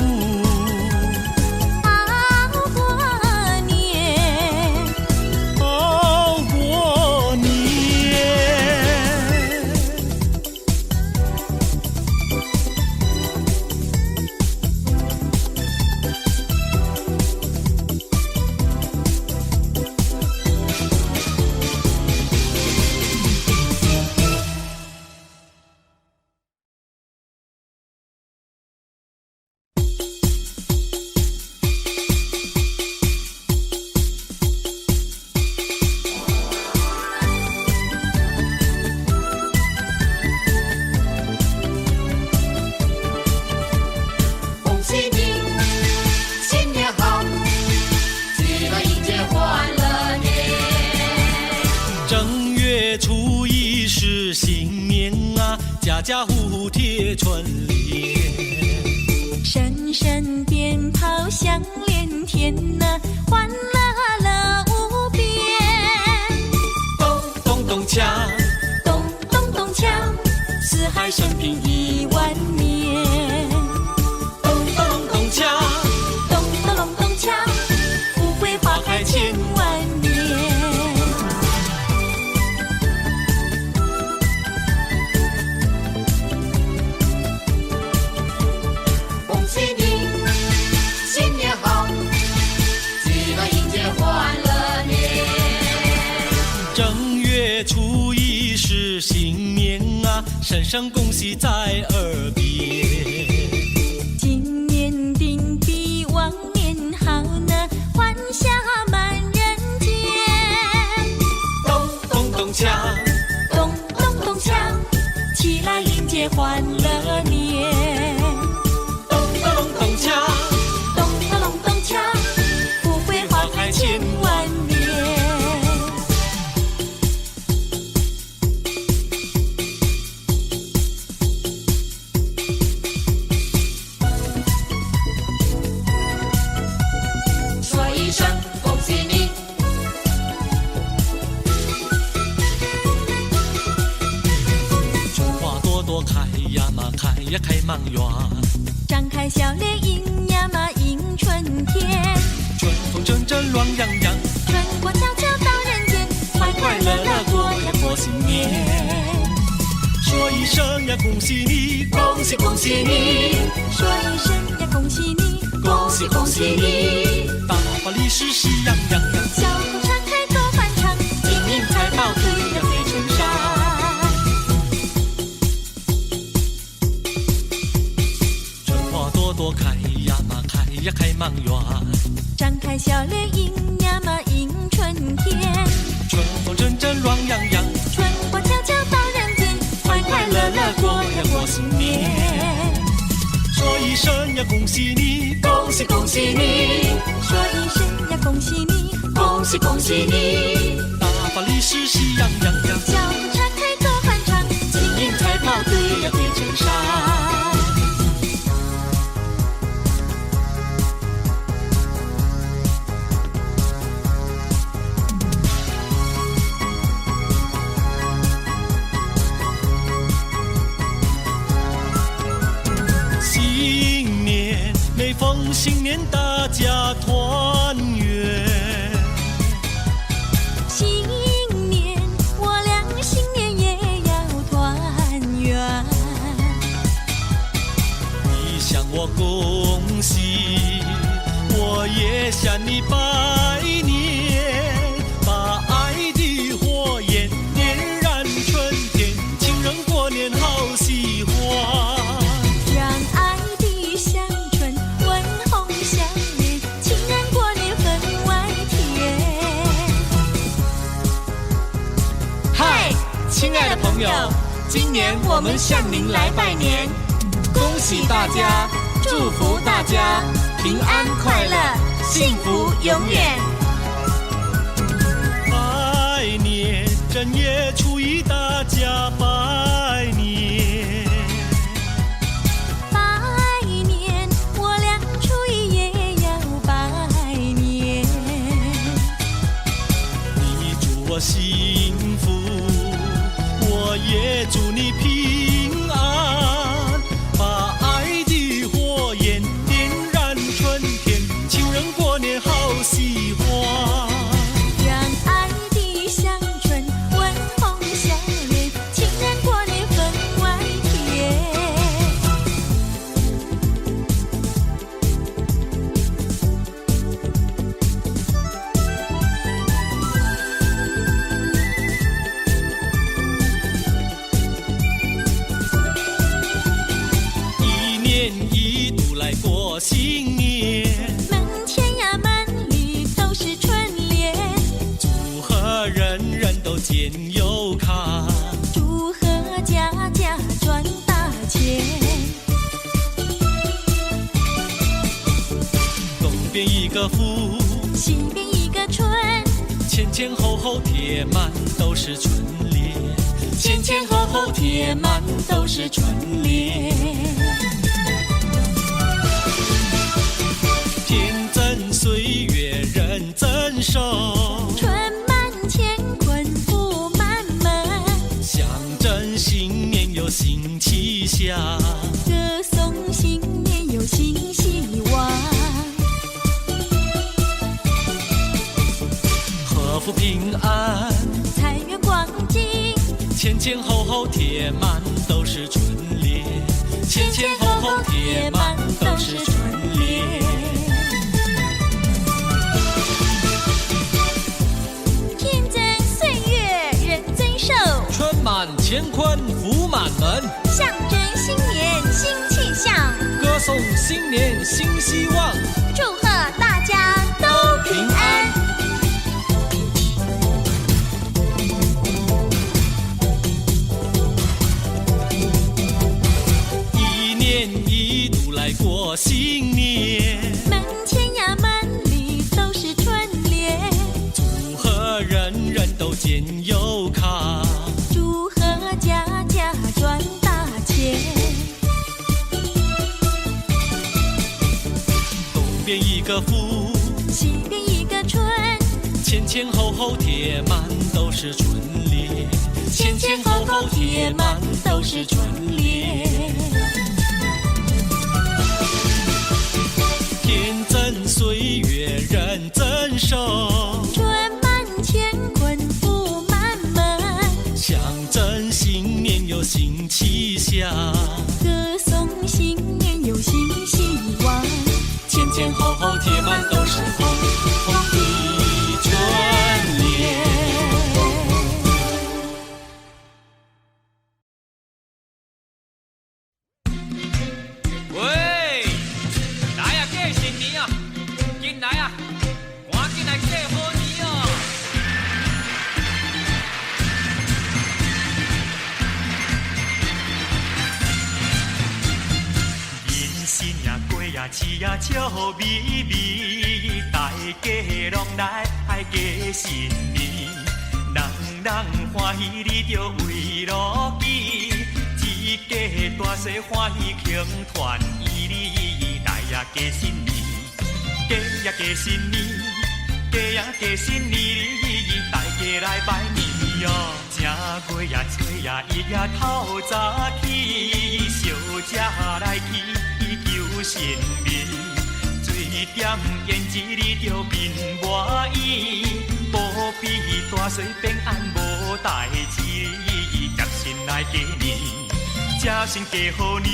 [SPEAKER 2] 好過年，
[SPEAKER 4] 好過年。
[SPEAKER 5] 恭喜你，新年好，起來迎接歡樂年。
[SPEAKER 4] 正月初一是新年啊，家家戶戶貼春聯。
[SPEAKER 2] 聲聲鞭炮響連天吶，歡樂樂無邊。
[SPEAKER 4] 咚咚咚鏘，
[SPEAKER 2] 咚咚咚鏘，四海升平一萬年。
[SPEAKER 4] 咚咚咚鏘，
[SPEAKER 2] 咚咚咚咚鏘，富貴花開千萬年。
[SPEAKER 5] 恭喜你，新年好，起來迎接歡樂年。
[SPEAKER 4] 正月初一是新年啊，聲聲恭喜在耳邊。
[SPEAKER 2] 今年定比往年好呢，歡笑滿人間。
[SPEAKER 4] 咚咚咚鏘，
[SPEAKER 2] 咚咚咚鏘，起來迎接歡樂年。
[SPEAKER 4] 咚咚咚鏘，
[SPEAKER 2] 咚咚咚咚鏘，富貴花開千萬年。
[SPEAKER 5] 說一聲恭喜你，
[SPEAKER 4] 春花朵朵開呀嘛開呀開滿園，
[SPEAKER 2] 張開笑臉迎呀嘛迎春天，
[SPEAKER 4] 春風陣陣暖洋洋，
[SPEAKER 2] 春光悄悄到人間，快快樂樂過呀過新年。
[SPEAKER 4] 說一聲呀恭喜你，恭喜恭喜你，
[SPEAKER 2] 說一聲呀恭喜你，
[SPEAKER 4] 恭喜恭喜你，大把利是喜洋洋呀，
[SPEAKER 2] 笑口常開歌歡唱，
[SPEAKER 4] 金銀財寶堆呀堆成山。春花朵朵開呀嘛開呀開滿園，
[SPEAKER 2] 張開笑臉迎呀嘛迎春天，
[SPEAKER 4] 春風陣陣暖洋洋，
[SPEAKER 2] 春光悄悄到人間，快快樂樂過呀過新年。
[SPEAKER 4] 說一聲呀恭喜你，恭喜恭喜你，
[SPEAKER 2] 說一聲呀恭喜你，
[SPEAKER 4] 恭喜恭喜你，大把利是喜洋洋呀，
[SPEAKER 2] 笑口常開歌歡唱，
[SPEAKER 4] 金銀財寶堆呀堆成山。新年，每逢新年大家團圓。
[SPEAKER 2] 新年，我倆新年也要團圓。
[SPEAKER 4] 我恭喜，我也向你拜年，把愛的火焰點燃春天，情人過年好喜歡。
[SPEAKER 2] 讓愛的香唇溫紅笑臉，情人過年分外甜。
[SPEAKER 3] 嗨，親愛的朋友，今年我們向您來拜年，恭喜大家，祝福大家平安快樂，幸福永遠。
[SPEAKER 4] 拜年，正月初一大家拜年。
[SPEAKER 2] 拜年，我倆初一也要拜年。
[SPEAKER 4] 你祝我幸福，我也祝你平安，把愛的火焰點燃春天，情人過年好喜歡。
[SPEAKER 2] 讓愛的香唇溫紅笑臉，情人過年分外甜。
[SPEAKER 4] 一年一度來過新年，
[SPEAKER 2] 門前呀滿裡都是春聯，
[SPEAKER 4] 祝賀人人都健又康，
[SPEAKER 2] 祝賀家家賺大錢。
[SPEAKER 4] 東邊一個福，
[SPEAKER 2] 西邊一個春，
[SPEAKER 4] 前前後後貼滿都是春聯，前前後後貼滿都是春聯。天增歲月人增壽，
[SPEAKER 2] 春滿乾坤福滿門，
[SPEAKER 4] 象徵新年有新氣象，
[SPEAKER 2] 歌頌新年有新希望。
[SPEAKER 4] 賀福平安，
[SPEAKER 2] 財源廣進，
[SPEAKER 4] 前前後後貼滿都是春聯，前前後後貼滿都是春聯。
[SPEAKER 2] 天增歲月人增壽，
[SPEAKER 4] 春滿乾坤福滿門，
[SPEAKER 2] 象徵新年新氣象，
[SPEAKER 4] 歌頌新年新希望，
[SPEAKER 2] 祝賀大家都平安。
[SPEAKER 4] 一年一度來過新年，
[SPEAKER 2] 門前呀滿裡都是春聯，
[SPEAKER 4] 祝賀人人都健又康，
[SPEAKER 2] 祝賀家家賺大錢。
[SPEAKER 4] 東邊一個福，
[SPEAKER 2] 西邊一個春，
[SPEAKER 4] 前前後後貼滿都是春聯，前前後後貼滿都是春聯。天增歲月人增壽，
[SPEAKER 2] 春滿乾坤福滿門，
[SPEAKER 4] 象徵新年有新氣象，
[SPEAKER 2] 歌頌新年有新希望，
[SPEAKER 4] 前前後後貼滿都是紅紅的春聯。
[SPEAKER 6] 喂，來啊，過新年啊，緊來啊，趕緊來過好年哦！
[SPEAKER 7] 人生呀過呀試呀笑眯眯，大家攏來過新年，人人歡喜你著為樂記，一家大細歡喜慶團圓，來呀過新年，過呀過新年，過呀過新年，大家來拜年哦。正月呀初呀一呀透早起，小食來去求神明，水點胭脂你著面滿意，保庇大細平安無代誌，接心來過年，接心過好年，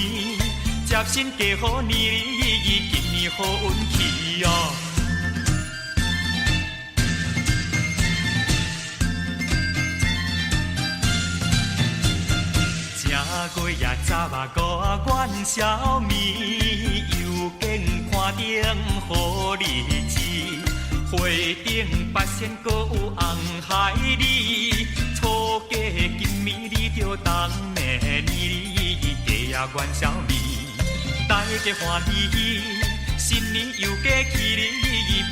[SPEAKER 7] 接新过好年，今年好运气哦。正月啊十五啊元宵暝，又见看灯好日子，花顶八仙阁有红海里，初嫁金暝你着当暝年，过啊元宵暝，大家欢喜喜，新年又过去哩，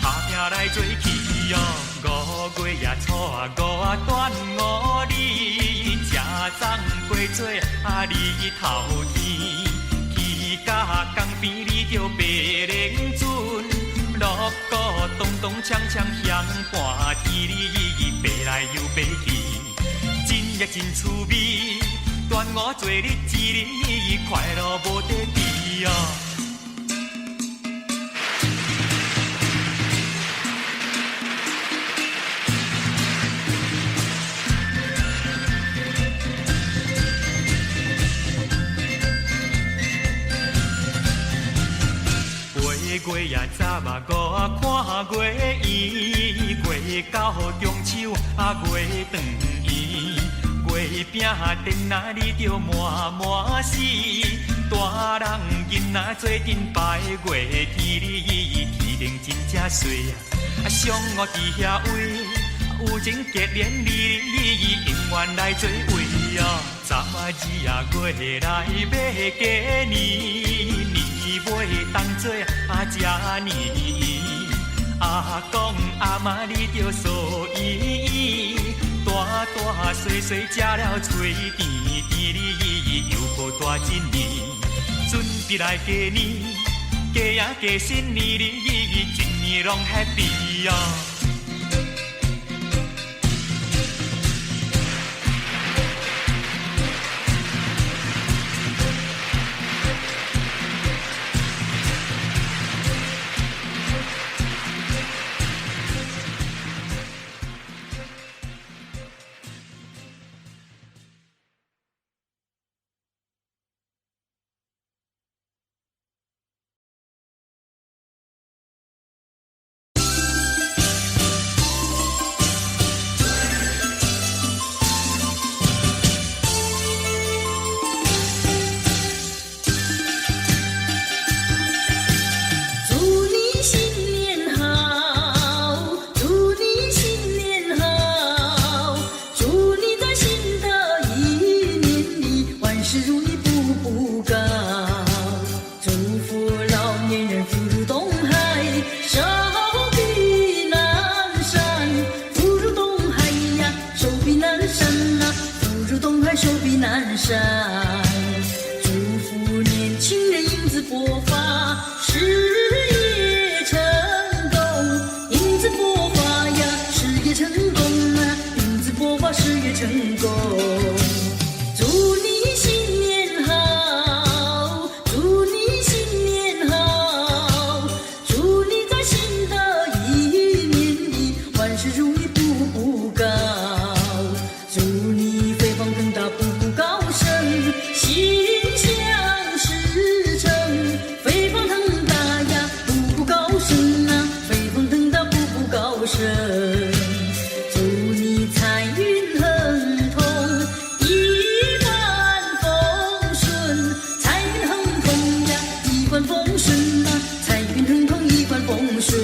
[SPEAKER 7] 拍拼来做去哦。五月啊初啊五啊端午日，食粽过做啊日头天，去到江边你着白莲船，锣鼓咚咚锵锵响半天，你爬来又爬去，真呀真趣味。端午做日子哩，快乐无得比哦。八月啊十五啊看月圆，月到中秋啊月圆圆，月饼甜啊你着满满是，大人囡仔做阵拜月天，你天顶真正水啊，上午伫遐位，有情结连理，永远来做位哦。十二啊月来欲过年，年尾当作啊食年圆，阿公阿嬷你著数圆圆，大大细细食了喙甜甜，你又阁大一年，准备来过年，过啊过新年，你一年拢 happy 哦。
[SPEAKER 3] 祝你新年好，祝你新年好，祝你在新的一年里万事如意步步高。祝福老年人福如东海，寿比南山。福如东海呀，寿比南山呐，福如东海，寿比南山。祝福年轻人英姿勃发，事业成功，英姿勃发呀，事业成功啊，英姿勃发，事业成功。祝你新年好，祝你新年好，祝你在新的一年里万事如意步步高。祝你飞黄腾达步步高升，心想事成，飞黄腾达呀，步步高升啊，飞黄腾达步步高升。祝你财运亨通，一帆风顺，财运亨通呀，一帆风顺啊，财运亨通，一帆风顺。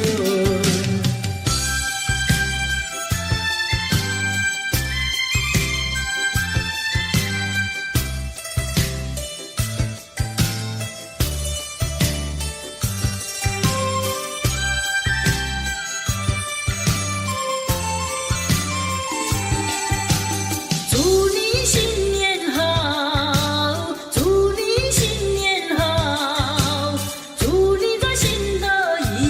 [SPEAKER 3] 祝你新年好，祝你新年好，祝你在新的一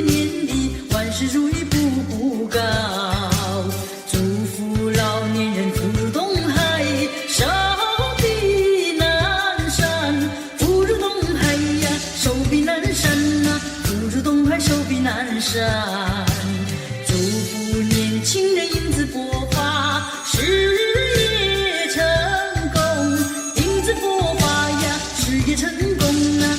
[SPEAKER 3] 年里万事如意步步高。祝福老年人福如东海，寿比南山，福如东海呀，寿比南山呐，福如东海，寿比南山。祝福年轻人英姿勃发，事业成功，英姿勃发呀，事业成功啊，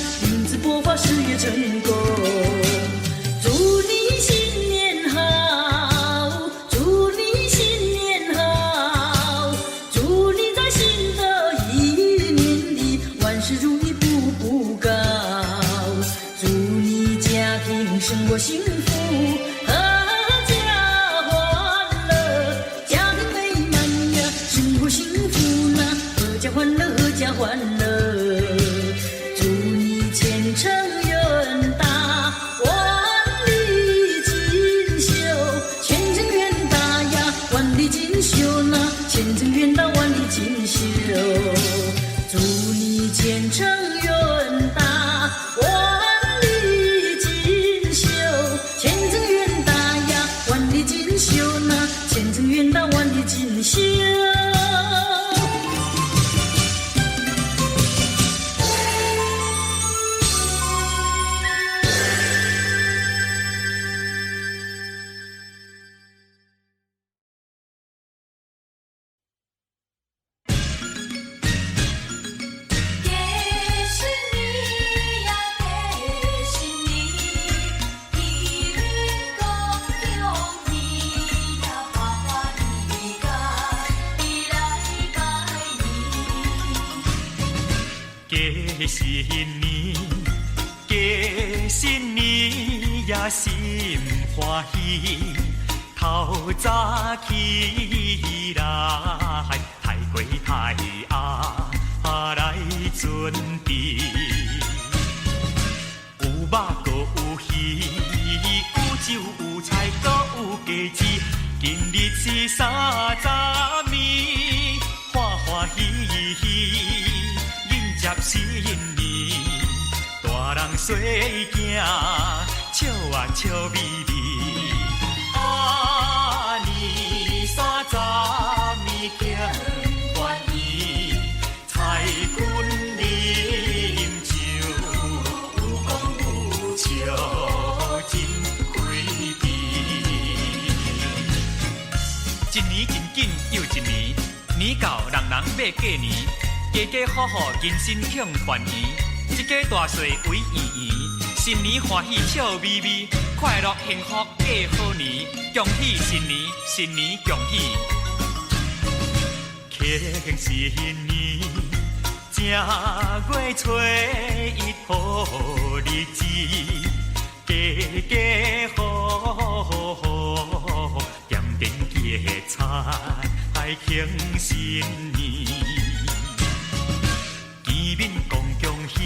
[SPEAKER 1] 有够。祝你家庭生活幸福，闔家歡樂，家庭美滿呀，生活幸福呐，闔家歡樂，闔家歡樂。祝你前程遠大，萬里錦繡，前程遠大呀，萬里錦繡呐，前程遠大，萬里錦繡。祝你前程遠大，萬里錦繡，前程遠大呀，萬里錦繡呐，前程遠大，萬里錦繡。
[SPEAKER 2] 過新年呀，過新年，天公恭喜呀，歡歡喜喜來拜年。
[SPEAKER 7] 過新年，過新年呀，心歡喜，透早起來，刣雞刣鴨來準備，有肉閣有魚，有酒有菜閣有雞子，今日是三十暝，歡歡喜喜迎接新年，大人細囝笑啊笑眯眯，啊年三十暝庆團圓，彩君啉酒，有講有笑真開甜。
[SPEAKER 6] 一年真緊又一年，年到人人欲過年，家家戶戶迎新慶團圓，一家大細圍圓圓，新年歡喜笑眯眯，快樂幸福過好年，恭喜新年，新年恭喜。
[SPEAKER 7] 慶新年，正月初一好日子，家家戶戶點燈結彩慶新年。見面講恭喜，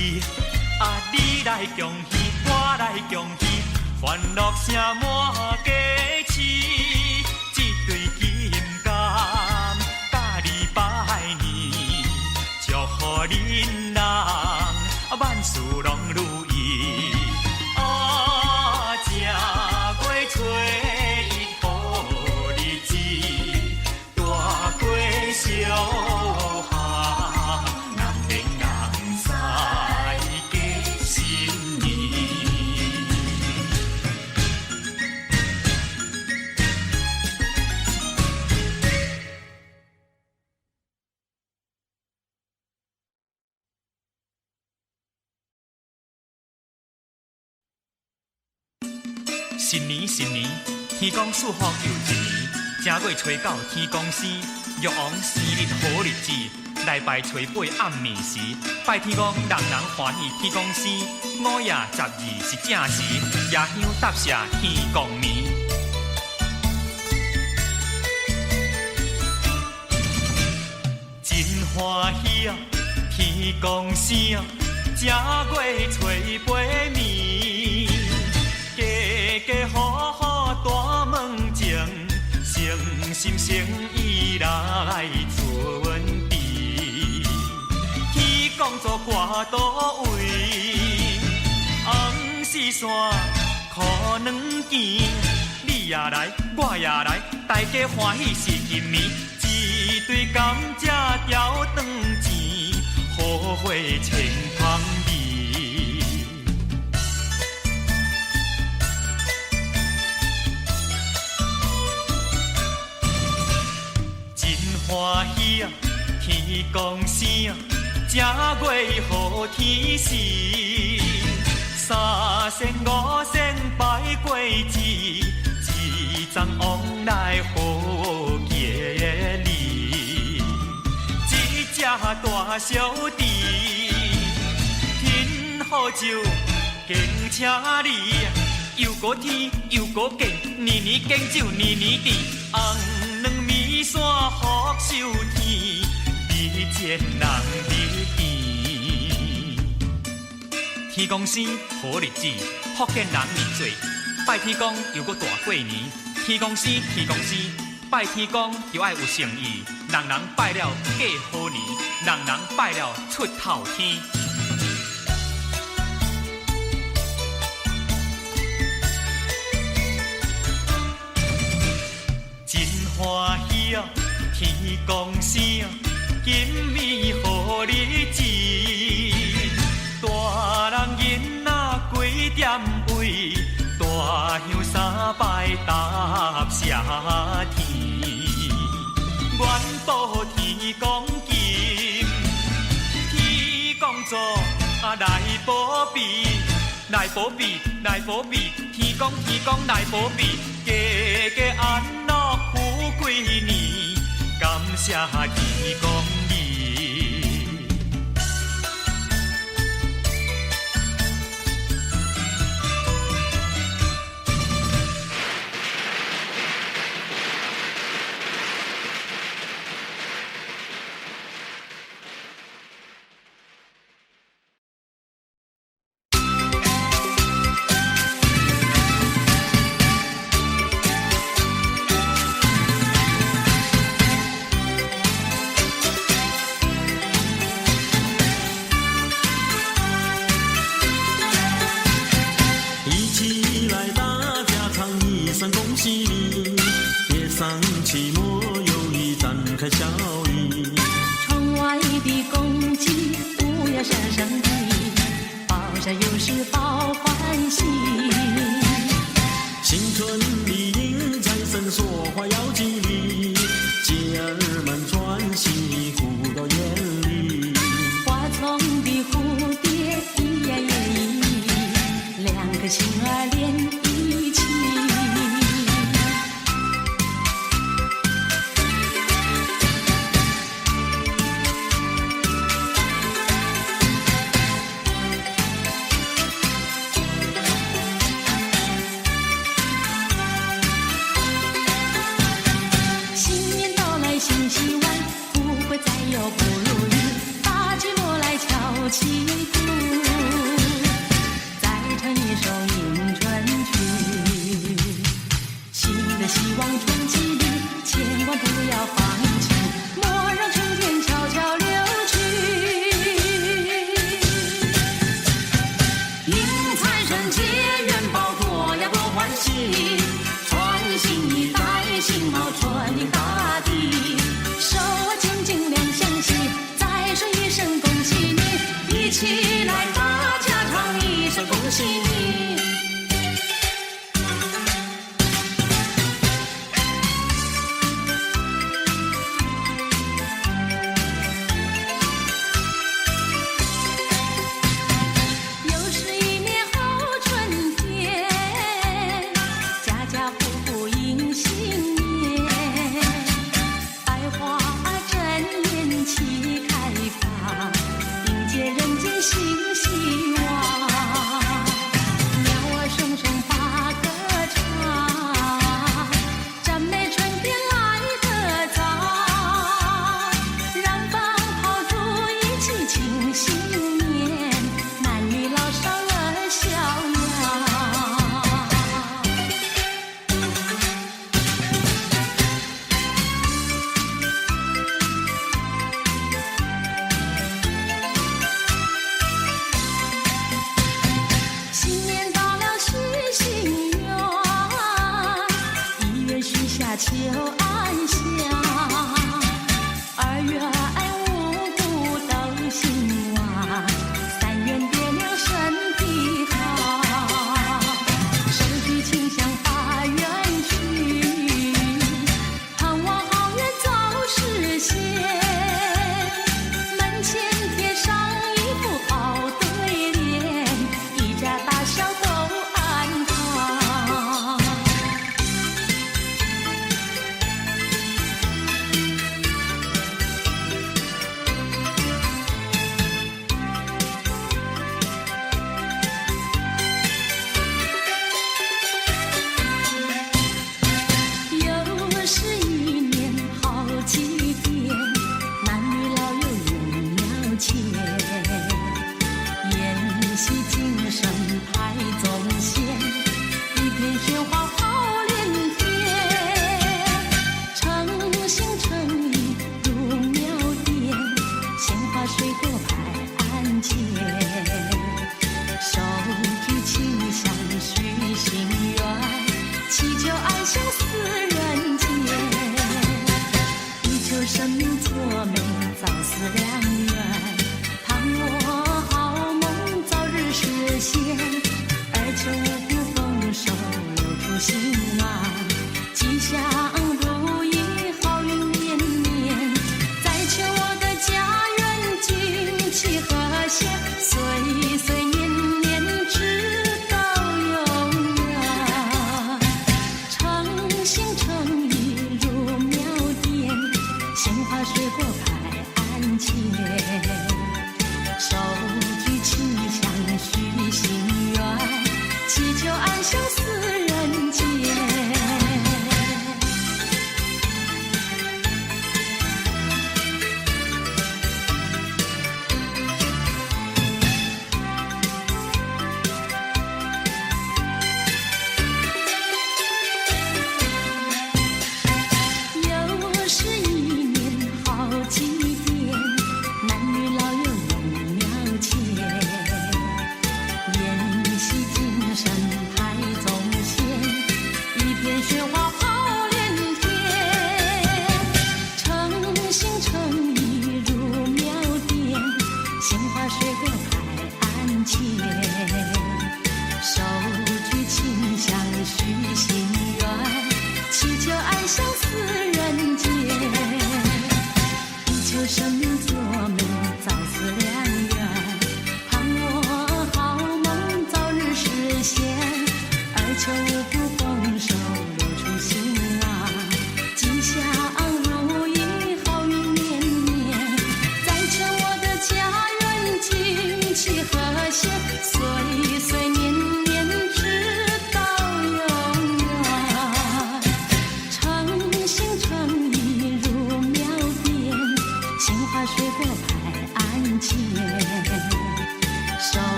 [SPEAKER 7] 啊你來恭喜，我來恭喜，歡樂聲滿街市，這對金柑佮你拜年，祝福恁人萬事攏如意。啊，正月初一好日子，大街小巷，人連人驶過新年。
[SPEAKER 6] 新年新年，天公賜福又一年。正月初九天公生，玉皇生日好日子，來拜初八暗暝時，拜天公人人歡喜天公生。午夜12是正時，夜香答謝天公暝。
[SPEAKER 7] 真歡喜啊，天公生啊，正月初八暝，家家戶戶大門前，誠心誠意來準備。天公祖掛佗位，紅絲線箍軟件，你也來，我也來，大家歡喜是金暝，一對甘蔗條轉錢，好花千芳味。真歡喜啊，天公生啊，正月好天時，三牲五牲拜過節，一欉往來好吉利。一隻大小豬，天
[SPEAKER 6] 好酒，敬請你。又過天又過見，年年敬酒年年甜，紅卵麵線福壽天，美見人日甜。天公生好日子，福建人日做，拜天公又閣大過年。天公生天公生，拜天公就愛有誠意，人人拜了過好年，人人拜了出頭天。真歡喜啊！天公生，金暝好日子，大人囡仔幾點位，大香三拜答謝天，元寶天公金，天公祖啊來保庇，來保庇，來保庇，天公天公來保庇，家家安樂富貴年，感謝天公你。
[SPEAKER 8] 一起來大家唱一聲恭喜你，別喪氣莫猶豫，展開笑意。
[SPEAKER 1] 窗外的公雞烏鴉聲聲啼，報家有事報歡喜。
[SPEAKER 8] 新春裡迎財神，說話要吉利，姐兒們穿新衣，哭到眼裡。
[SPEAKER 1] 花叢的蝴蝶咿呀耶咿，兩顆心兒連一起。新年到來新希望，不會再有不如意。把寂寞來敲起鼓，再唱一首迎春曲。新的希望春季裡，千萬不要放棄，莫讓春天悄悄溜去。迎財神接元寶，多呀多歡喜，穿新衣戴新帽，春迎大地。手啊緊緊兩相繫，再說一聲恭喜你，一起來大家唱一聲恭喜你。又是一年好春天，家家戶戶迎新年。席精神排宗贤，一片鲜花好連天，誠心誠意入廟殿，鮮花水果排案前，手舉清香許心願，祈求安詳似人間。一求神明作媒早似良緣，盼我好夢早日實現。二求五穀豐收六畜興旺，吉祥如意好運連綿。再求我的家園景氣和諧，歲歲年年直到永遠。誠心誠意入廟殿，鮮花水果排案前，手舉清香許心願，祈求安詳似人間。又是一年好祭典，男女老幼擁廟前，宴席精神排宗賢，一片雪花好連天。誠心誠意入廟殿，鮮花水果排案前，手舉清香許心願，祈求安詳似人間。一求神明作媒早似良緣，盼我好夢早日實現。二求五穀豐收六畜興旺，吉祥如意好運連綿。再求我的家園景氣和諧，歲歲年年直到永遠。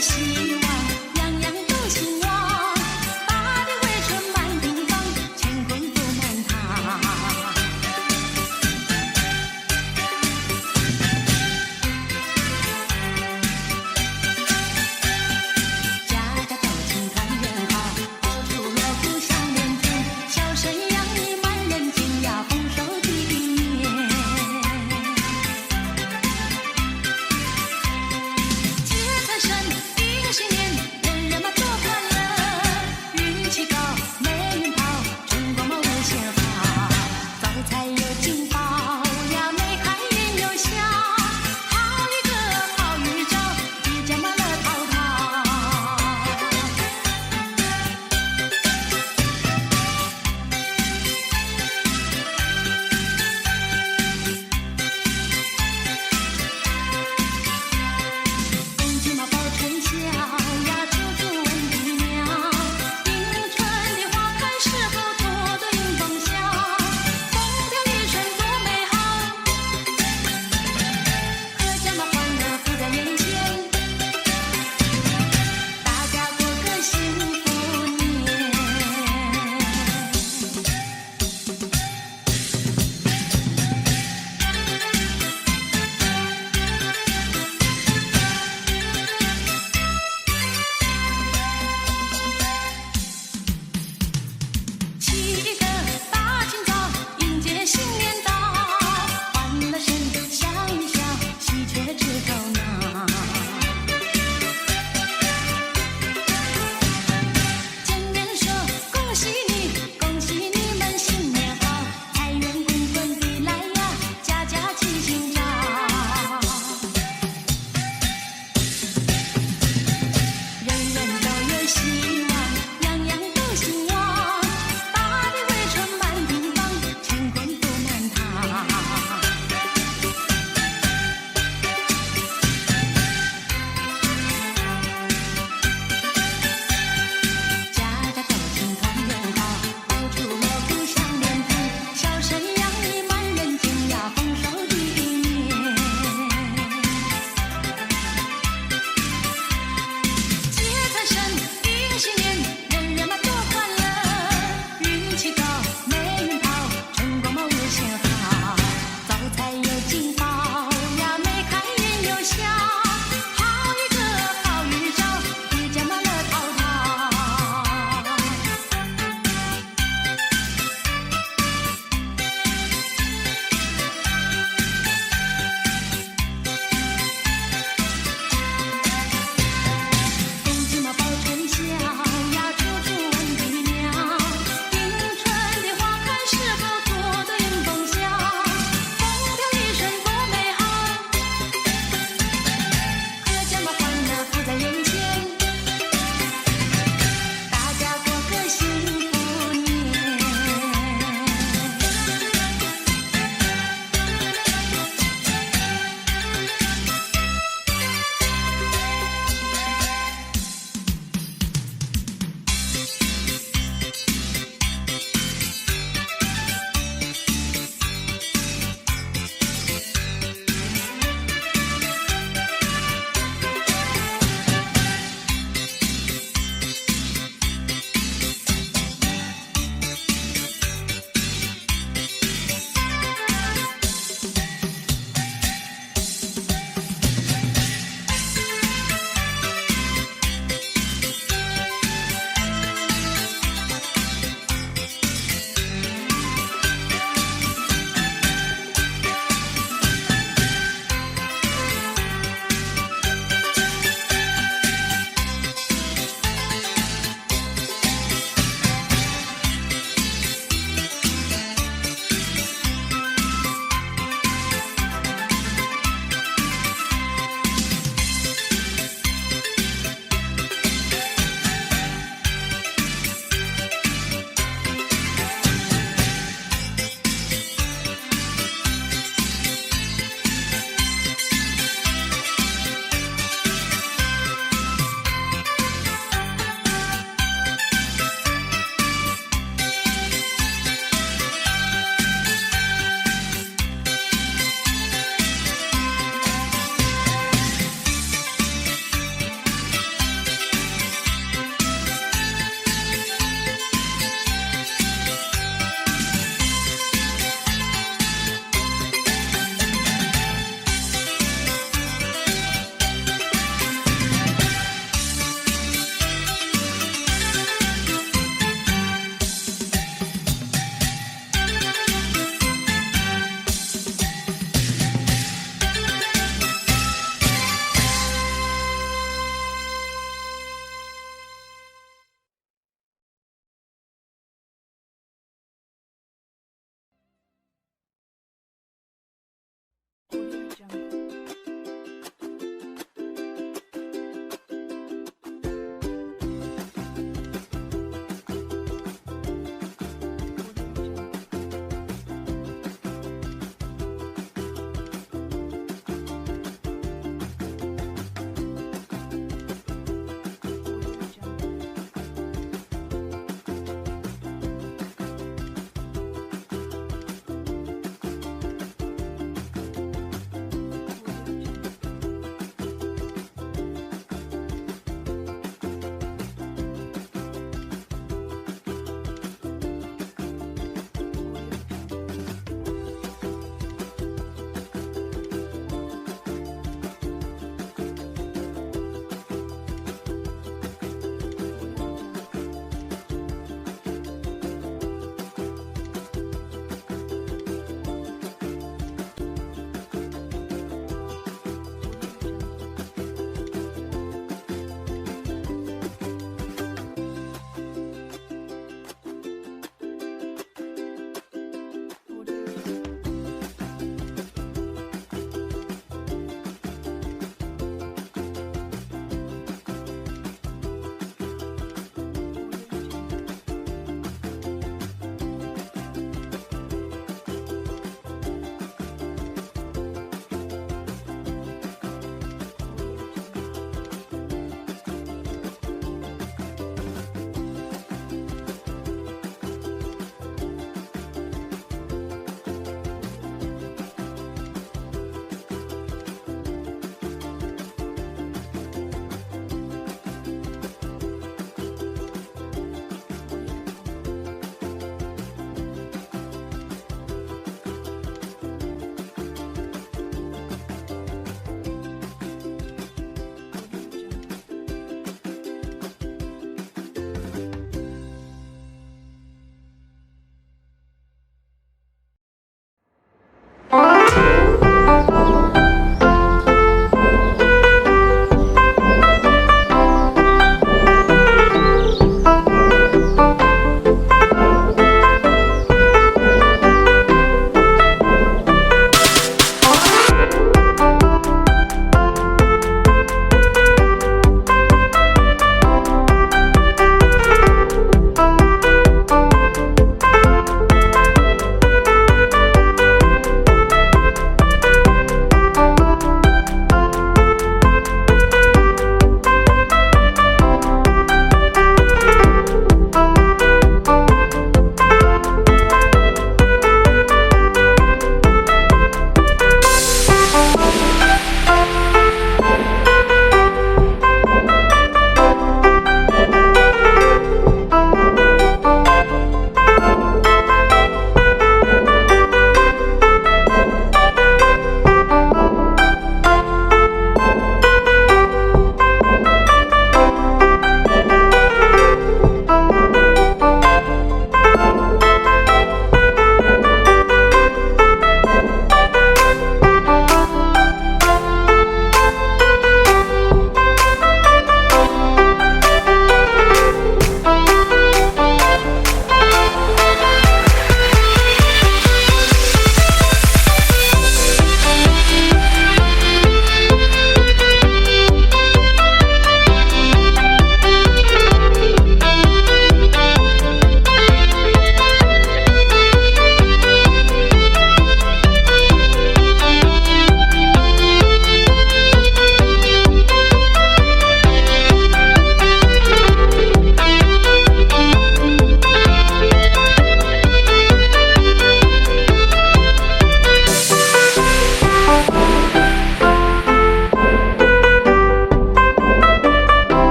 [SPEAKER 1] 心。